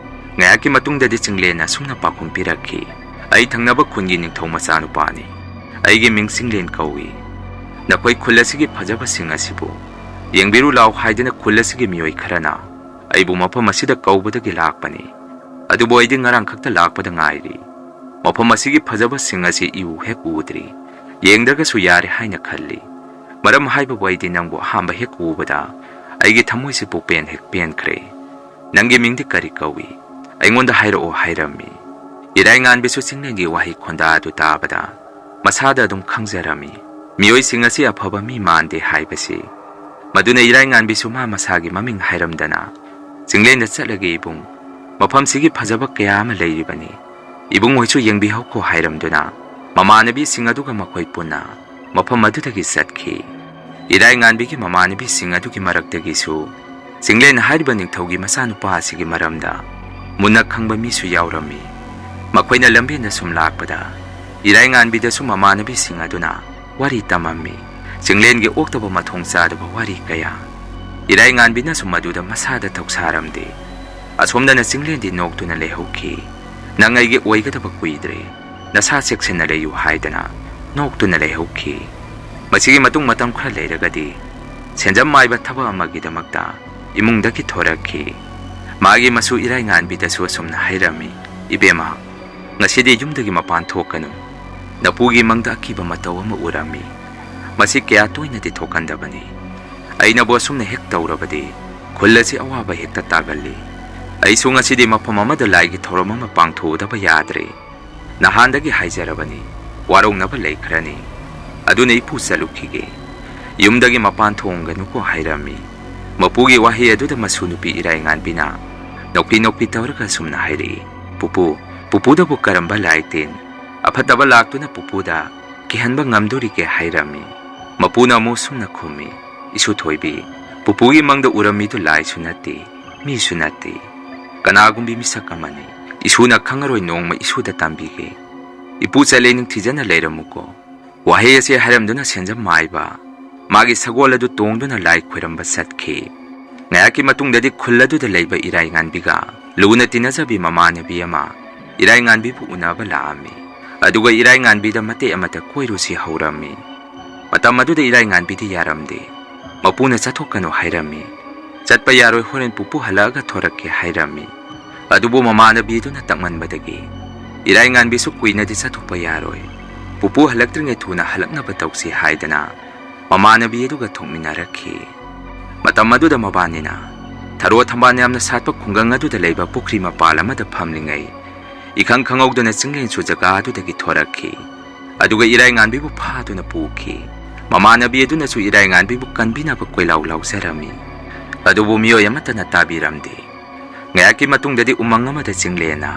ꯉꯥꯏꯍꯥꯛꯀꯤ ꯃꯇꯨꯡꯗꯗꯤ ꯆꯤꯡꯂꯦꯟꯅ ꯑꯁꯨꯝꯅ ꯄꯥꯎꯈꯨꯝ ꯄꯤꯔꯛꯈꯤ, "ꯑꯩ ꯊꯪꯅꯕ ꯈꯨꯟꯒꯤ ꯅꯤꯡꯊꯧ ꯃꯆꯥꯅꯨꯄꯥꯅꯤ꯫ ꯑꯩꯒꯤ ꯃꯤꯡ ꯆꯤꯡꯂꯦꯟ ꯀꯧꯏ꯫ ꯅꯈꯣꯏ ꯈꯨꯜ ꯑꯁꯤꯒꯤ ꯐꯖꯕꯁꯤꯡ ꯑꯁꯤꯕꯨ ꯌꯦꯡꯕꯤꯔꯨ ꯂꯥꯎ ꯍꯥꯏꯗꯨꯅ ꯈꯨꯜ ꯑꯁꯤꯒꯤ ꯃꯤꯑꯣꯏ ꯈꯔꯅ ꯑꯩꯕꯨ ꯃꯐꯝ ꯑꯁꯤꯗ ꯀꯧꯕꯗꯒꯤ ꯂꯥꯛꯄꯅꯤ꯫ ꯑꯗꯨꯕꯨ ꯑꯩꯗꯤ ꯉꯔꯥꯡ ꯈꯛꯇ ꯂꯥꯛꯄꯗ ꯉꯥꯏꯔꯤ꯫ ꯃꯐꯝ ꯑꯁꯤꯒꯤ ꯐꯖꯕꯁꯤꯡ ꯑꯁꯤ ꯏꯎ ꯍꯦꯛ ꯎꯗ꯭ꯔꯤ꯫ ꯌꯦꯡꯗ꯭ꯔꯒꯁꯨ ꯌꯥꯔꯦ ꯍꯥꯏꯅ ꯈꯜꯂꯤ꯫ ꯃꯔꯝ ꯍꯥꯏꯕꯕꯨ ꯑꯩꯗꯤ ꯅꯪꯕꯨ ꯑꯍꯥꯟꯕ ꯍꯦꯛ ꯎꯕꯗ ꯑꯩꯒꯤ ꯊꯃꯣꯏꯁꯤ ꯄꯨꯛꯄꯦꯟ ꯍꯦꯛ ꯄꯦꯟꯈ꯭ꯔꯦ꯫ ꯅꯪꯒꯤ ꯃꯤꯡꯗꯤ ꯀꯔꯤ ꯀꯧꯏ? ꯑꯩꯉꯣꯟꯗ ꯍꯥꯏꯔꯛꯑꯣ" ꯍꯥꯏꯔꯝꯃꯤ꯫ ꯏꯔꯥꯏꯉꯥꯟꯕꯤꯁꯨ ꯆꯤꯡꯂꯦꯟꯒꯤ ꯋꯥꯍꯩ ꯈꯣꯟꯗꯥ ꯑꯗꯨ ꯇꯥꯕꯗ ꯃꯁꯥꯗ ꯑꯗꯨꯝ ꯈꯪꯖꯔꯝꯃꯤ, ꯃꯤꯑꯣꯏꯁꯤꯡ ꯑꯁꯤ ꯑꯐꯕ ꯃꯤ ꯃꯥꯟꯗꯦ ꯍꯥꯏꯕꯁꯤ꯫ ꯃꯗꯨꯅ ꯏꯔꯥꯏꯉꯥꯟꯕꯤꯁꯨ ꯃꯥ ꯃꯁꯥꯒꯤ ꯃꯃꯤꯡ ꯍꯥꯏꯔꯝꯗꯅ, "ꯆꯤꯡꯂꯦꯟꯗ ꯆꯠꯂꯒꯦ ꯏꯕꯨꯡ, ꯃꯐꯝꯁꯤꯒꯤ ꯐꯖꯕ ꯀꯌꯥ ꯑꯃ ꯂꯩꯔꯤꯕꯅꯤ, ꯏꯕꯨꯡ ꯍꯣꯏꯁꯨ ꯌꯦꯡꯕꯤꯍꯧꯀꯣ" ꯍꯥꯏꯔꯝꯗꯨꯅ ꯃꯃꯥꯟꯅꯕꯤꯁꯤꯡ ꯑꯗꯨꯒ ꯃꯈꯣꯏ ꯄꯨꯟꯅ ꯃꯐꯝ ꯑꯗꯨꯗꯒꯤ ꯆꯠꯈꯤ꯫ ꯏꯔꯥꯏꯉꯥꯟꯕꯤꯒꯤ ꯃꯃꯥꯟꯅꯕꯤꯁꯤꯡ ꯑꯗꯨꯒꯤ ꯃꯔꯛꯇꯒꯤꯁꯨ ꯆꯤꯡꯂꯦꯟ ꯍꯥꯏꯔꯤꯕ ꯅꯤꯡꯊꯧꯒꯤ ꯃꯆꯥꯅꯨꯄꯥ ꯑꯁꯤꯒꯤ ꯃꯔꯝꯗ ꯃꯨꯟꯅ ꯈꯪꯕ ꯃꯤꯁꯨ ꯌꯥꯎꯔꯝꯃꯤ꯫ ꯃꯈꯣꯏꯅ ꯂꯝꯕꯦꯟꯗ ꯁꯨꯝ ꯂꯥꯛꯄꯗ ꯏꯔꯥꯏꯉꯥꯟꯕꯤꯗꯁꯨ ꯃꯃꯥꯟꯅꯕꯤꯁꯤꯡ ꯑꯗꯨꯅ ꯋꯥꯔꯤ ꯇꯝꯃꯝꯃꯤ꯫ ꯆꯤꯡꯂꯦꯟꯒꯤ ꯑꯣꯛꯇꯕ ꯃꯊꯣꯡ ꯆꯥꯗꯕ ꯋꯥꯔꯤ ꯀꯌꯥ꯫ ꯏꯔꯥꯏꯉꯥꯟꯕꯤꯅꯁꯨ ꯃꯗꯨꯗ ꯃꯁꯥꯗ ꯊꯧꯁꯥꯔꯝꯗꯦ꯫ ꯑꯁꯣꯝꯗꯅ ꯆꯤꯡꯂꯦꯟꯗꯤ ꯅꯣꯛꯇꯨꯅ ꯂꯩꯍꯧꯈꯤ꯫ "ꯅꯪ ꯑꯩꯒꯤ ꯑꯣꯏꯒꯗꯕ ꯀꯨꯏꯗ꯭ꯔꯦ, ꯅꯁꯥ ꯆꯦꯛꯁꯤꯟꯅ ꯂꯩꯌꯨ" ꯍꯥꯏꯗꯅ ꯅꯣꯛꯇꯨꯅ ꯂꯩꯍꯧꯈꯤ꯫ ꯃꯁꯤꯒꯤ ꯃꯇꯨꯡ ꯃꯇꯝ ꯈꯔ ꯂꯩꯔꯒꯗꯤ ꯁꯦꯟꯖꯝ ꯃꯥꯏꯕ ꯊꯕꯛ ꯑꯃꯒꯤꯗꯃꯛꯇ ꯏꯃꯨꯡꯗꯒꯤ ꯊꯣꯔꯛꯈꯤ꯫ ꯃꯥꯒꯤ ꯃꯁꯨ ꯏꯔꯥꯏꯉꯥꯟꯕꯤꯗꯁꯨ ꯑꯁꯨꯝꯅ ꯍꯥꯏꯔꯝꯃꯤ, "ꯏꯕꯦꯝꯃ, ꯉꯁꯤꯗꯤ ꯌꯨꯝꯗꯒꯤ ꯃꯄꯥꯟ ꯊꯣꯛꯀꯅꯨ꯫ ꯅꯄꯨꯒꯤ ꯃꯪꯗ ꯑꯀꯤꯕ ꯃꯇꯧ ꯑꯃ ꯎꯔꯝꯃꯤ꯫ ꯃꯁꯤ ꯀꯌꯥ ꯇꯣꯏꯅꯗꯤ ꯊꯣꯛꯀꯟꯗꯕꯅꯤ꯫ ꯑꯩꯅꯕꯨ ꯑꯁꯨꯝꯅ ꯍꯦꯛ ꯇꯧꯔꯕꯗꯤ ꯈꯨꯜ ꯑꯁꯤ ꯑꯋꯥꯕ ꯍꯦꯛꯇ ꯇꯥꯒꯜꯂꯤ꯫ ꯑꯩꯁꯨ ꯉꯁꯤꯗꯤ ꯃꯐꯝ ꯑꯃꯗ ꯂꯥꯏꯒꯤ ꯊꯧꯔꯝ ꯑꯃ ꯄꯥꯡꯊꯣꯛꯎꯗꯕ ꯌꯥꯗ꯭ꯔꯦ꯫ ꯅꯍꯥꯟꯗꯒꯤ ꯍꯥꯏꯖꯔꯕꯅꯤ, ꯋꯥꯔꯧꯅꯕ ꯂꯩꯈ꯭ꯔꯅꯤ꯫ ꯑꯗꯨꯅ ꯏꯄꯨ ꯆꯠꯂꯨꯈꯤꯒꯦ꯫ ꯌꯨꯝꯗꯒꯤ ꯃꯄꯥꯟ ꯊꯣꯡꯒꯅꯨꯀꯣ" ꯍꯥꯏꯔꯝꯃꯤ꯫ ꯃꯄꯨꯒꯤ ꯋꯥꯍꯩ ꯑꯗꯨꯗ ꯃꯁꯨ ꯅꯨꯄꯤ ꯏꯔꯥꯏꯉꯥꯟꯕꯤꯅ ꯅꯣꯛꯄꯤ ꯅꯣꯛꯄꯤ ꯇꯧꯔꯒ ꯑꯁꯨꯝꯅ ꯍꯥꯏꯔꯛꯏ, "ꯄꯨꯄꯨ, ꯄꯨꯄꯨꯗꯕꯨ ꯀꯔꯝꯕ ꯂꯥꯏ ꯇꯤꯟ ꯑꯐꯠꯇꯕ ꯂꯥꯛꯇꯨꯅ ꯄꯨꯄꯨꯗ ꯀꯤꯍꯟꯕ ꯉꯝꯗꯣꯔꯤꯒꯦ?" ꯍꯥꯏꯔꯝꯃꯤ꯫ ꯃꯄꯨꯅ ꯑꯃꯨꯛ ꯁꯨꯝꯅ ꯈꯨꯝꯃꯤ, "ꯏꯁꯨ ꯊꯣꯏꯕꯤ, ꯄꯨꯄꯨꯒꯤ ꯃꯪꯗ ꯎꯔꯝꯃꯤꯗꯨ ꯂꯥꯏꯁꯨ ꯅꯠꯇꯦ, ꯃꯤꯁꯨ ꯅꯠꯇꯦ꯫ ꯀꯅꯥꯒꯨꯝꯕꯤ ꯃꯤꯁꯛ ꯑꯃꯅꯤ꯫ ꯏꯁꯨꯅ ꯈꯪꯉꯔꯣꯏ, ꯅꯣꯡꯃ ꯏꯁꯨꯗ ꯇꯝꯕꯤꯒꯦ꯫ ꯏꯄꯨ ꯆꯠꯂꯦ, ꯅꯤꯡꯊꯤꯖꯅ ꯂꯩꯔꯝꯃꯨꯀꯣ"꯫ ꯋꯥꯍꯩ ꯑꯁꯤ ꯍꯥꯏꯔꯝꯗꯨꯅ ꯁꯦꯟꯖꯝ ꯃꯥꯏꯕ ꯃꯥꯒꯤ ꯁꯒꯣꯜ ꯑꯗꯨ ꯇꯣꯡꯗꯨꯅ ꯂꯥꯏ ꯈꯣꯏꯔꯝꯕ ꯆꯠꯈꯤ꯫ ꯉꯥꯏꯍꯥꯛꯀꯤ ꯃꯇꯨꯡꯗꯗꯤ ꯈꯨꯜ ꯑꯗꯨꯗ ꯂꯩꯕ ꯏꯔꯥꯏꯉꯥꯟꯕꯤꯒ ꯂꯨꯅ ꯇꯤꯟꯅꯖꯕꯤ ꯃꯃꯥꯟꯅꯕꯤ ꯑꯃ ꯏꯔꯥꯏꯉꯥꯟꯕꯤꯕꯨ ꯎꯅꯕ ꯂꯥꯛꯑꯝꯃꯤ꯫ ꯑꯗꯨꯒ ꯏꯔꯥꯏꯉꯥꯟꯕꯤꯗ ꯃꯇꯦꯛ ꯑꯃꯇ ꯀꯣꯏꯔꯨꯁꯤ ꯍꯧꯔꯝꯃꯤ꯫ ꯃꯇꯝ ꯑꯗꯨꯗ ꯏꯔꯥꯏꯉꯥꯟꯕꯤꯗꯤ ꯌꯥꯔꯝꯗꯦ꯫ ꯃꯄꯨꯅ ꯆꯠꯊꯣꯛꯀꯅꯨ ꯍꯥꯏꯔꯝꯃꯤ꯫ "ꯆꯠꯄ ꯌꯥꯔꯣꯏ, ꯍꯣꯔꯦꯟ ꯄꯨꯄꯨ ꯍꯜꯂꯛꯑꯒ ꯊꯣꯔꯛꯀꯦ" ꯍꯥꯏꯔꯝꯃꯤ꯫ ꯑꯗꯨꯕꯨ ꯃꯃꯥꯟꯅꯕꯤꯗꯨꯅ ꯇꯛꯃꯟꯕꯗꯒꯤ ꯏꯔꯥꯏꯉꯥꯟꯕꯤꯁꯨ ꯀꯨꯏꯅꯗꯤ ꯆꯠꯊꯣꯛꯄ ꯌꯥꯔꯣꯏ, ꯄꯨꯄꯨ ꯍꯜꯂꯛꯇ꯭ꯔꯤꯉꯩ ꯊꯨꯅ ꯍꯜꯂꯛꯅꯕ ꯇꯧꯁꯤ ꯍꯥꯏꯗꯅ ꯃꯃꯥꯟꯅꯕꯤ ꯑꯗꯨꯒ ꯊꯣꯛꯃꯤꯟꯅꯔꯛꯈꯤ꯫ ꯃꯇꯝ ꯑꯗꯨꯗ ꯃꯕꯥꯅꯤꯅ ꯊꯔꯣ ꯊꯝꯕꯥꯜ ꯌꯥꯝꯅ ꯁꯥꯠꯄ ꯈꯨꯡꯒꯪ ꯑꯗꯨꯗ ꯂꯩꯕ ꯄꯨꯈ꯭ꯔꯤ ꯃꯄꯥꯜ ꯑꯃꯗ ꯐꯝꯂꯤꯉꯩ, ꯏꯈꯪ ꯈꯪꯍꯧꯗꯅ ꯆꯤꯡꯂꯦꯟꯁꯨ ꯖꯒꯥ ꯑꯗꯨꯗꯒꯤ ꯊꯣꯔꯛꯈꯤ꯫ ꯑꯗꯨꯒ ꯏꯔꯥꯏꯉꯥꯟꯕꯤꯕꯨ ꯐꯥꯗꯨꯅ ꯄꯨꯈꯤ꯫ ꯃꯃꯥꯟꯅꯕꯤ ꯑꯗꯨꯅꯁꯨ ꯏꯔꯥꯏꯉꯥꯟꯕꯤꯕꯨ ꯀꯟꯕꯤꯅꯕ ꯀꯣꯏꯂꯥꯎ ꯂꯥꯎꯖꯔꯝꯃꯤ꯫ ꯑꯗꯨꯕꯨ ꯃꯤꯑꯣꯏ ꯑꯃꯠꯇꯅ ꯇꯥꯕꯤꯔꯝꯗꯦ꯫ ꯉꯥꯏꯍꯥꯛꯀꯤ ꯃꯇꯨꯡꯗꯗꯤ ꯎꯃꯪ ꯑꯃꯗ ꯆꯤꯡꯂꯦꯟꯅ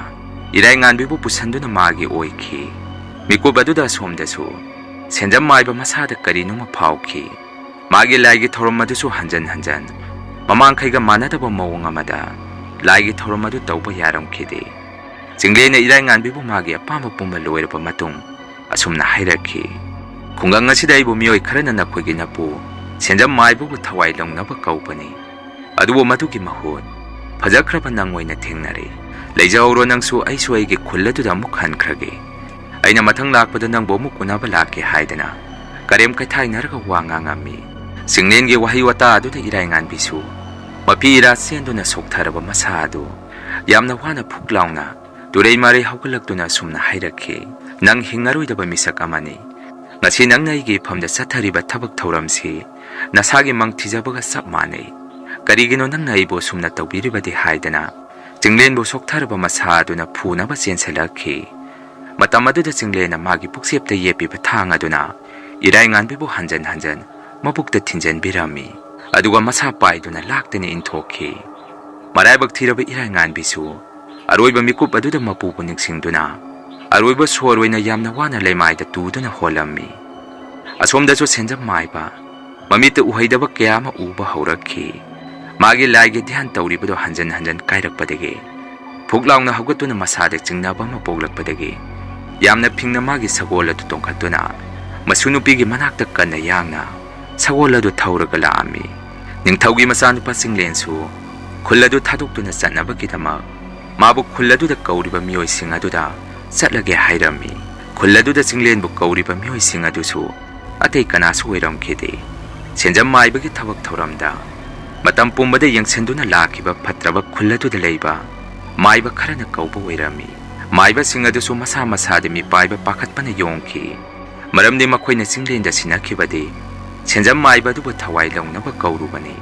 ꯏꯔꯥꯏꯉꯥꯟꯕꯤꯕꯨ ꯄꯨꯁꯟꯗꯨꯅ ꯃꯥꯒꯤ ꯑꯣꯏꯈꯤ꯫ ꯃꯤꯀꯨꯞ ꯑꯗꯨꯗ ꯑꯁꯣꯝꯗꯁꯨ ꯁꯦꯟꯖꯝ ꯃꯥꯏꯕ ꯃꯁꯥꯗ ꯀꯔꯤꯅꯣꯃ ꯐꯥꯎꯈꯤ꯫ ꯃꯥꯒꯤ ꯂꯥꯏꯒꯤ ꯊꯧꯔꯝ ꯑꯗꯨꯁꯨ ꯍꯟꯖꯟ ꯍꯟꯖꯟ ꯃꯃꯥꯡꯈꯩꯒ ꯃꯥꯟꯅꯗꯕ ꯃꯑꯣꯡ ꯑꯃꯗ ꯂꯥꯏꯒꯤ ꯊꯧꯔꯝ ꯑꯗꯨ ꯇꯧꯕ ꯌꯥꯔꯝꯈꯤꯗꯦ꯫ ꯆꯤꯡꯂꯦꯟꯅ ꯏꯔꯥꯏꯉꯥꯟꯕꯤꯕꯨ ꯃꯥꯒꯤ ꯑꯄꯥꯝꯕ ꯄꯨꯝꯕ ꯂꯣꯏꯔꯕ ꯃꯇꯨꯡ ꯑꯁꯨꯝꯅ ꯍꯥꯏꯔꯛꯈꯤ, "ꯈꯨꯡꯒꯪ ꯑꯁꯤꯗ ꯑꯩꯕꯨ ꯃꯤꯑꯣꯏ ꯈꯔꯅ ꯅꯈꯣꯏꯒꯤ ꯅꯄꯨ ꯁꯦꯟꯖꯝ ꯃꯥꯏꯕꯕꯨ ꯊꯋꯥꯏ ꯂꯧꯅꯕ ꯀꯧꯕꯅꯤ꯫ ꯑꯗꯨꯕꯨ ꯃꯗꯨꯒꯤ ꯃꯍꯨꯠ ꯐꯖꯈ꯭ꯔꯕ ꯅꯪ ꯑꯣꯏꯅ ꯊꯦꯡꯅꯔꯦ꯫ "ꯂꯩꯖꯍꯧꯔꯣ ꯅꯪꯁꯨ, ꯑꯩꯁꯨ ꯑꯩꯒꯤ ꯈꯨꯜ ꯑꯗꯨꯗ ꯑꯃꯨꯛ ꯍꯟꯈ꯭ꯔꯒꯦ꯫ ꯑꯩꯅ ꯃꯊꯪ ꯂꯥꯛꯄꯗ ꯅꯪꯕꯨ ꯑꯃꯨꯛ ꯎꯅꯕ ꯂꯥꯛꯀꯦ" ꯍꯥꯏꯗꯅ ꯀꯔꯦꯝ ꯀꯩꯊꯥꯏꯅꯔꯒ ꯋꯥ ꯉꯥꯡꯉꯝꯃꯤ꯫ ꯆꯤꯡꯂꯦꯟꯒꯤ ꯋꯥꯍꯩ ꯋꯥꯇꯥ ꯑꯗꯨꯗ ꯏꯔꯥꯏꯉꯥꯟꯕꯤꯁꯨ ꯃꯄꯤ ꯏꯔꯥ ꯆꯦꯟꯗꯨꯅ ꯁꯣꯛꯊꯔꯕ ꯃꯁꯥ ꯑꯗꯨ ꯌꯥꯝꯅ ꯋꯥꯅ ꯐꯨꯛ ꯂꯥꯎꯅ ꯇꯨꯔꯩ ꯃꯔꯩ ꯍꯧꯒꯠꯂꯛꯇꯨꯅ ꯑꯁꯨꯝꯅ ꯍꯥꯏꯔꯛꯈꯤ, "ꯅꯪ ꯍꯤꯡꯉꯔꯣꯏꯗꯕ ꯃꯤꯁꯛ ꯑꯃꯅꯤ꯫ ꯉꯁꯤ ꯅꯪꯅ ꯑꯩꯒꯤ ꯏꯐꯝꯗ ꯆꯠꯊꯔꯤꯕ ꯊꯕꯛ ꯊꯧꯔꯝꯁꯤ ꯅꯁꯥꯒꯤ ꯃꯪ ꯊꯤꯖꯕꯒ ꯆꯞ ꯃꯥꯟꯅꯩ꯫ ꯀꯔꯤꯒꯤꯅꯣ ꯅꯪꯅ ꯑꯩꯕꯨ ꯑꯁꯨꯝꯅ ꯇꯧꯕꯤꯔꯤꯕꯗꯤ?" ꯍꯥꯏꯗꯅ ꯆꯤꯡꯂꯦꯟꯕꯨ ꯁꯣꯛꯊꯔꯕ ꯃꯁꯥ ꯑꯗꯨꯅ ꯐꯨꯅꯕ ꯆꯦꯟꯁꯤꯜꯂꯛꯈꯤ꯫ ꯃꯇꯝ ꯑꯗꯨꯗ ꯆꯤꯡꯂꯦꯟꯅ ꯃꯥꯒꯤ ꯄꯨꯛꯆꯦꯞꯇ ꯌꯦꯞꯄꯤꯕ ꯊꯥꯡ ꯑꯗꯨꯅ ꯏꯔꯥꯏꯉꯥꯟꯕꯤꯕꯨ ꯍꯟꯖꯟ ꯍꯟꯖꯟ ꯃꯕꯨꯛꯇ ꯊꯤꯟꯖꯟꯕꯤꯔꯝꯃꯤ꯫ ꯑꯗꯨꯒ ꯃꯁꯥ ꯄꯥꯏꯗꯨꯅ ꯂꯥꯛꯇꯅ ꯏꯟꯊꯣꯛꯈꯤ꯫ ꯃꯔꯥꯏꯕꯛ ꯊꯤꯔꯕ ꯏꯔꯥꯏꯉꯥꯟꯕꯤꯁꯨ ꯑꯔꯣꯏꯕ ꯃꯤꯀꯨꯞ ꯑꯗꯨꯗ ꯃꯄꯨꯕꯨ ꯅꯤꯡꯁꯤꯡꯗꯨꯅ ꯑꯔꯣꯏꯕ ꯁꯣꯔ ꯑꯣꯏꯅ ꯌꯥꯝꯅ ꯋꯥꯅ ꯂꯩꯃꯥꯏꯗ ꯇꯨꯗꯨꯅ ꯍꯣꯜꯂꯝꯃꯤ꯫ ꯑꯁꯣꯝꯗꯁꯨ ꯁꯦꯟꯖꯝ ꯃꯥꯏꯕ ꯃꯃꯤꯠꯇ ꯎꯍꯩꯗꯕ ꯀꯌꯥ ꯑꯃ ꯎꯕ ꯍꯧꯔꯛꯈꯤ꯫ ꯃꯥꯒꯤ ꯂꯥꯏꯒꯤ ꯙ꯭ꯌꯥꯟ ꯇꯧꯔꯤꯕꯗꯨ ꯍꯟꯖꯟ ꯍꯟꯖꯟ ꯀꯥꯏꯔꯛꯄꯗꯒꯤ ꯐꯨꯛ ꯂꯥꯎꯅ ꯍꯧꯒꯠꯇꯨꯅ ꯃꯁꯥꯗ ꯆꯤꯡꯅꯕ ꯑꯃ ꯄꯣꯛꯂꯛꯄꯗꯒꯤ ꯌꯥꯝꯅ ꯐꯤꯡꯅ ꯃꯥꯒꯤ ꯁꯒꯣꯜ ꯑꯗꯨ ꯇꯣꯡꯈꯠꯇꯨꯅ ꯃꯁꯨ ꯅꯨꯄꯤꯒꯤ ꯃꯅꯥꯛꯇ ꯀꯟꯅ ꯌꯥꯡꯅ ꯁꯒꯣꯜ ꯑꯗꯨ ꯊꯧꯔꯒ ꯂꯥꯛꯑꯝꯃꯤ꯫ ꯅꯤꯡꯊꯧꯒꯤ ꯃꯆꯥꯅꯨꯄꯥ ꯆꯤꯡꯂꯦꯟꯁꯨ ꯈꯨꯜ ꯑꯗꯨ ꯊꯥꯗꯣꯛꯇꯨꯅ ꯆꯠꯅꯕꯒꯤꯗꯃꯛ ꯃꯥꯕꯨ ꯈꯨꯜ ꯑꯗꯨꯗ ꯀꯧꯔꯤꯕ ꯃꯤꯑꯣꯏꯁꯤꯡ ꯑꯗꯨꯗ ꯆꯠꯂꯒꯦ ꯍꯥꯏꯔꯝꯃꯤ꯫ ꯈꯨꯜ ꯑꯗꯨꯗ ꯆꯤꯡꯂꯦꯟꯕꯨ ꯀꯧꯔꯤꯕ ꯃꯤꯑꯣꯏꯁꯤꯡ ꯑꯗꯨꯁꯨ ꯑꯇꯩ ꯀꯅꯥꯁꯨ ꯑꯣꯏꯔꯝꯈꯤꯗꯦ꯫ ꯁꯦꯟꯖꯝ ꯃꯥꯏꯕꯒꯤ ꯊꯕꯛ ꯊꯧꯔꯝꯗ ꯃꯇꯝ ꯄꯨꯝꯕꯗ ꯌꯦꯡꯁꯤꯟꯗꯨꯅ ꯂꯥꯛꯈꯤꯕ ꯐꯠꯇ꯭ꯔꯕ ꯈꯨꯜ ꯑꯗꯨꯗ ꯂꯩꯕ ꯃꯥꯏꯕ ꯈꯔꯅ ꯀꯧꯕ ꯑꯣꯏꯔꯝꯃꯤ꯫ ꯃꯥꯏꯕꯁꯤꯡ ꯑꯗꯨꯁꯨ ꯃꯁꯥ ꯃꯁꯥꯗ ꯃꯤꯄꯥꯏꯕ ꯄꯥꯈꯠꯄꯅ ꯌꯣꯝꯈꯤ꯫ ꯃꯔꯝꯗꯤ ꯃꯈꯣꯏꯅ ꯆꯤꯡꯂꯦꯟꯗ ꯁꯤꯟꯅꯈꯤꯕꯗꯤ ꯁꯦꯟꯖꯝ ꯃꯥꯏꯕ ꯑꯗꯨꯕꯨ ꯊꯋꯥꯏ ꯂꯧꯅꯕ ꯀꯧꯔꯨꯕꯅꯤ꯫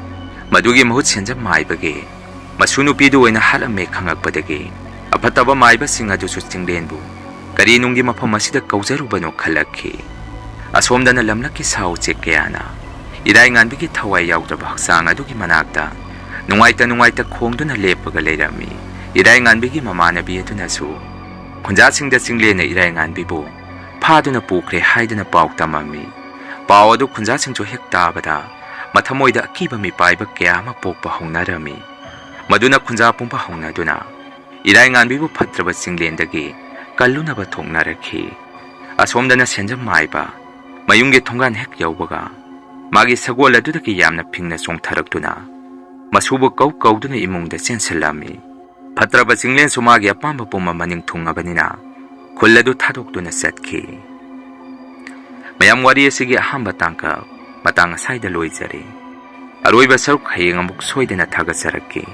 ꯃꯗꯨꯒꯤ ꯃꯍꯨꯠ ꯁꯦꯟꯖꯝ ꯃꯥꯏꯕꯒꯤ ꯃꯁꯨ ꯅꯨꯄꯤꯗꯨ ꯑꯣꯏꯅ ꯍꯥꯠꯂꯝꯃꯦ ꯈꯪꯂꯛꯄꯗꯒꯤ ꯑꯐꯠꯇꯕ ꯃꯥꯏꯕꯁꯤꯡ ꯑꯗꯨꯁꯨ ꯆꯤꯡꯂꯦꯟꯕꯨ ꯀꯔꯤ ꯅꯨꯡꯒꯤ ꯃꯐꯝ ꯑꯁꯤꯗ ꯀꯧꯖꯔꯨꯕꯅꯣ ꯈꯜꯂꯛꯈꯤ꯫ ꯑꯁꯣꯝꯗꯅ ꯂꯝꯂꯛꯀꯤ ꯁꯥ ꯎꯆꯦꯛ ꯀꯌꯥꯅ ꯏꯔꯥꯏꯉꯥꯟꯕꯤꯒꯤ ꯊꯋꯥꯏ ꯌꯥꯎꯗ꯭ꯔꯕ ꯍꯛꯆꯥꯡ ꯑꯗꯨꯒꯤ ꯃꯅꯥꯛꯇ ꯅꯨꯡꯉꯥꯏꯇ ꯅꯨꯡꯉꯥꯏꯇ ꯈꯣꯡꯗꯨꯅ ꯂꯦꯞꯄꯒ ꯂꯩꯔꯝꯃꯤ꯫ ꯏꯔꯥꯏꯉꯥꯟꯕꯤꯒꯤ ꯃꯃꯥꯟꯅꯕꯤ ꯑꯗꯨꯅꯁꯨ ꯈꯨꯟꯖꯥꯁꯤꯡꯗ ꯆꯤꯡꯂꯦꯟꯅ ꯏꯔꯥꯏꯉꯥꯟꯕꯤꯕꯨ ꯐꯥꯗꯨꯅ ꯄꯨꯈ꯭ꯔꯦ ꯍꯥꯏꯗꯨꯅ ꯄꯥꯎ ꯇꯝꯃꯝꯃꯤ꯫ ꯄꯥꯎ ꯑꯗꯨ ꯈꯨꯟꯖꯥꯁꯤꯡꯁꯨ ꯍꯦꯛ ꯇꯥꯕꯗ ꯃꯊꯃꯣꯏꯗ ꯑꯀꯤꯕ ꯃꯤꯄꯥꯏꯕ ꯀꯌꯥ ꯑꯃ ꯄꯣꯛꯄ ꯍꯧꯅꯔꯝꯃꯤ꯫ ꯃꯗꯨꯅ ꯈꯨꯟꯖꯥ ꯄꯨꯝꯕ ꯍꯧꯅꯗꯨꯅ ꯏꯔꯥꯏꯉꯥꯟꯕꯤꯕꯨ ꯐꯠꯇ꯭ꯔꯕ ꯆꯤꯡꯂꯦꯟꯗꯒꯤ ꯀꯜꯂꯨꯅꯕ ꯊꯣꯛꯅꯔꯛꯈꯤ꯫ ꯑꯁꯣꯝꯗꯅ ꯁꯦꯟꯖꯝ ꯃꯥꯏꯕ ꯃꯌꯨꯝꯒꯤ ꯊꯣꯡꯒꯥꯟ ꯍꯦꯛ ꯌꯧꯕꯒ ꯃꯥꯒꯤ ꯁꯒꯣꯜ ꯑꯗꯨꯗꯒꯤ ꯌꯥꯝꯅ ꯐꯤꯡꯅ ꯆꯣꯡꯊꯔꯛꯇꯨꯅ ꯃꯁꯨꯕꯨ ꯀꯧ ꯀꯧꯗꯨꯅ ꯏꯃꯨꯡꯗ ꯆꯦꯟꯁꯤꯜꯂꯝꯃꯤ꯫ ꯐꯠꯇ꯭ꯔꯕ ꯆꯤꯡꯂꯦꯟꯁꯨ ꯃꯥꯒꯤ ꯑꯄꯥꯝꯕ ꯄꯨꯝꯕ ꯃꯅꯤꯡ ꯊꯨꯡꯉꯕꯅꯤꯅ ꯈꯨꯜ ꯑꯗꯨ ꯊꯥꯗꯣꯛꯇꯨꯅ ꯆꯠꯈꯤ꯫ ꯃꯌꯥꯝ, ꯋꯥꯔꯤ ꯑꯁꯤꯒꯤ ꯑꯍꯥꯟꯕ ꯇꯥꯡꯀꯛ ꯃꯇꯥꯡ ꯑꯁꯥꯏꯗ ꯂꯣꯏꯖꯔꯦ꯫ ꯑꯔꯣꯏꯕ ꯁꯔꯨꯛ ꯍꯌꯦꯡ ꯑꯃꯨꯛ ꯁꯣꯏꯗꯅ ꯊꯥꯒꯠꯆꯔꯛꯀꯦ꯫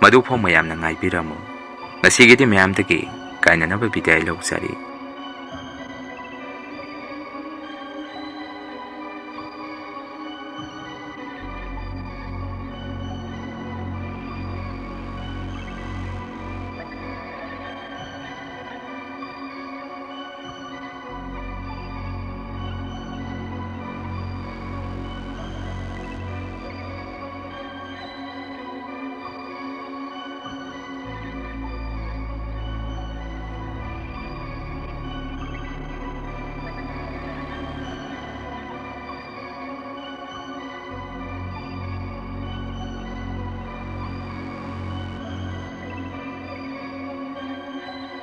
ꯃꯗꯨꯐꯥꯎ ꯃꯌꯥꯝꯅ ꯉꯥꯏꯕꯤꯔꯝꯃꯨ꯫ ꯉꯁꯤꯒꯤꯗꯤ ꯃꯌꯥꯝꯗꯒꯤ ꯀꯥꯏꯅꯅꯕ ꯕꯤꯗꯥꯏ ꯂꯧꯖꯔꯤ꯫